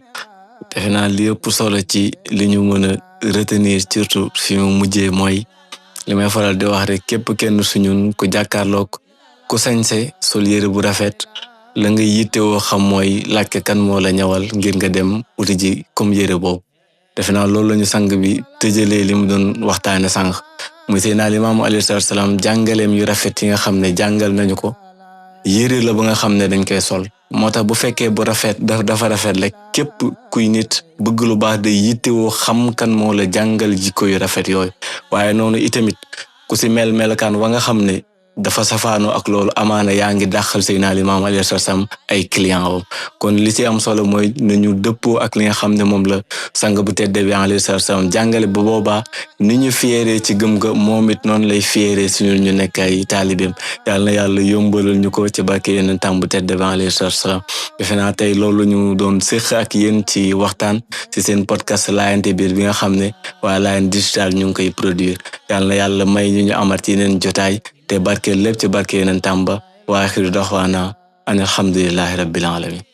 defe naa li ëpp solo ci li ñu mën a retenir surtout fi mu mujjee mooy li may faral di wax rek képp kenn suñun ku jàkkaarloog ku sañse sol yére bu rafet la nga yittewoo xam mooy laajte kan moo la ñawal ngir nga dem uti ji comme yére boobu defe naa loolu lañu sang bi tëjalee li mu doon waxtaane sànq muy Seydina Limaamu alayhi salaam jàngaleem yu rafet yi nga xam ne jàngal nañu ko yére la ba nga xam ne dañ koy sol moo tax bu fekkee bu rafet dafa rafet rek képp kuy nit bëgg lu baax day yittewoo xam kan moo la jàngal jikko yu rafet yooyu waaye noonu itamit ku si melokaan wa nga xam ne dafa safaanoo ak loolu amaana yaa ngi dàqal Seydina Limaamu alayhi salaam ay client am kon li ci am solo mooy nañu dëppoo ak li nga xam ne moom la sang bu tedd bi alayhi salaam jàngale ba boobaa ni ñu fiyeeree ci gëm ga moom it noonu lay fiyeeree suñu ñu nekk ay taalibeem yàlla na yàlla yombalal ñu ko ci barke yeneen tam bu tedd bi alayhi salaam defe naa tey loolu ñu doon séq ak yéen ci waxtaan ci seen podcast Laayante Biir bi nga xam ne waa Layène Digital ñu ngi koy produire yàlla na yàlla may ñu amat yeneen jotaay te barke lépp ci barke yeneen tàmba wa axiru daxwaana an alhamdulillahi rabbil alamin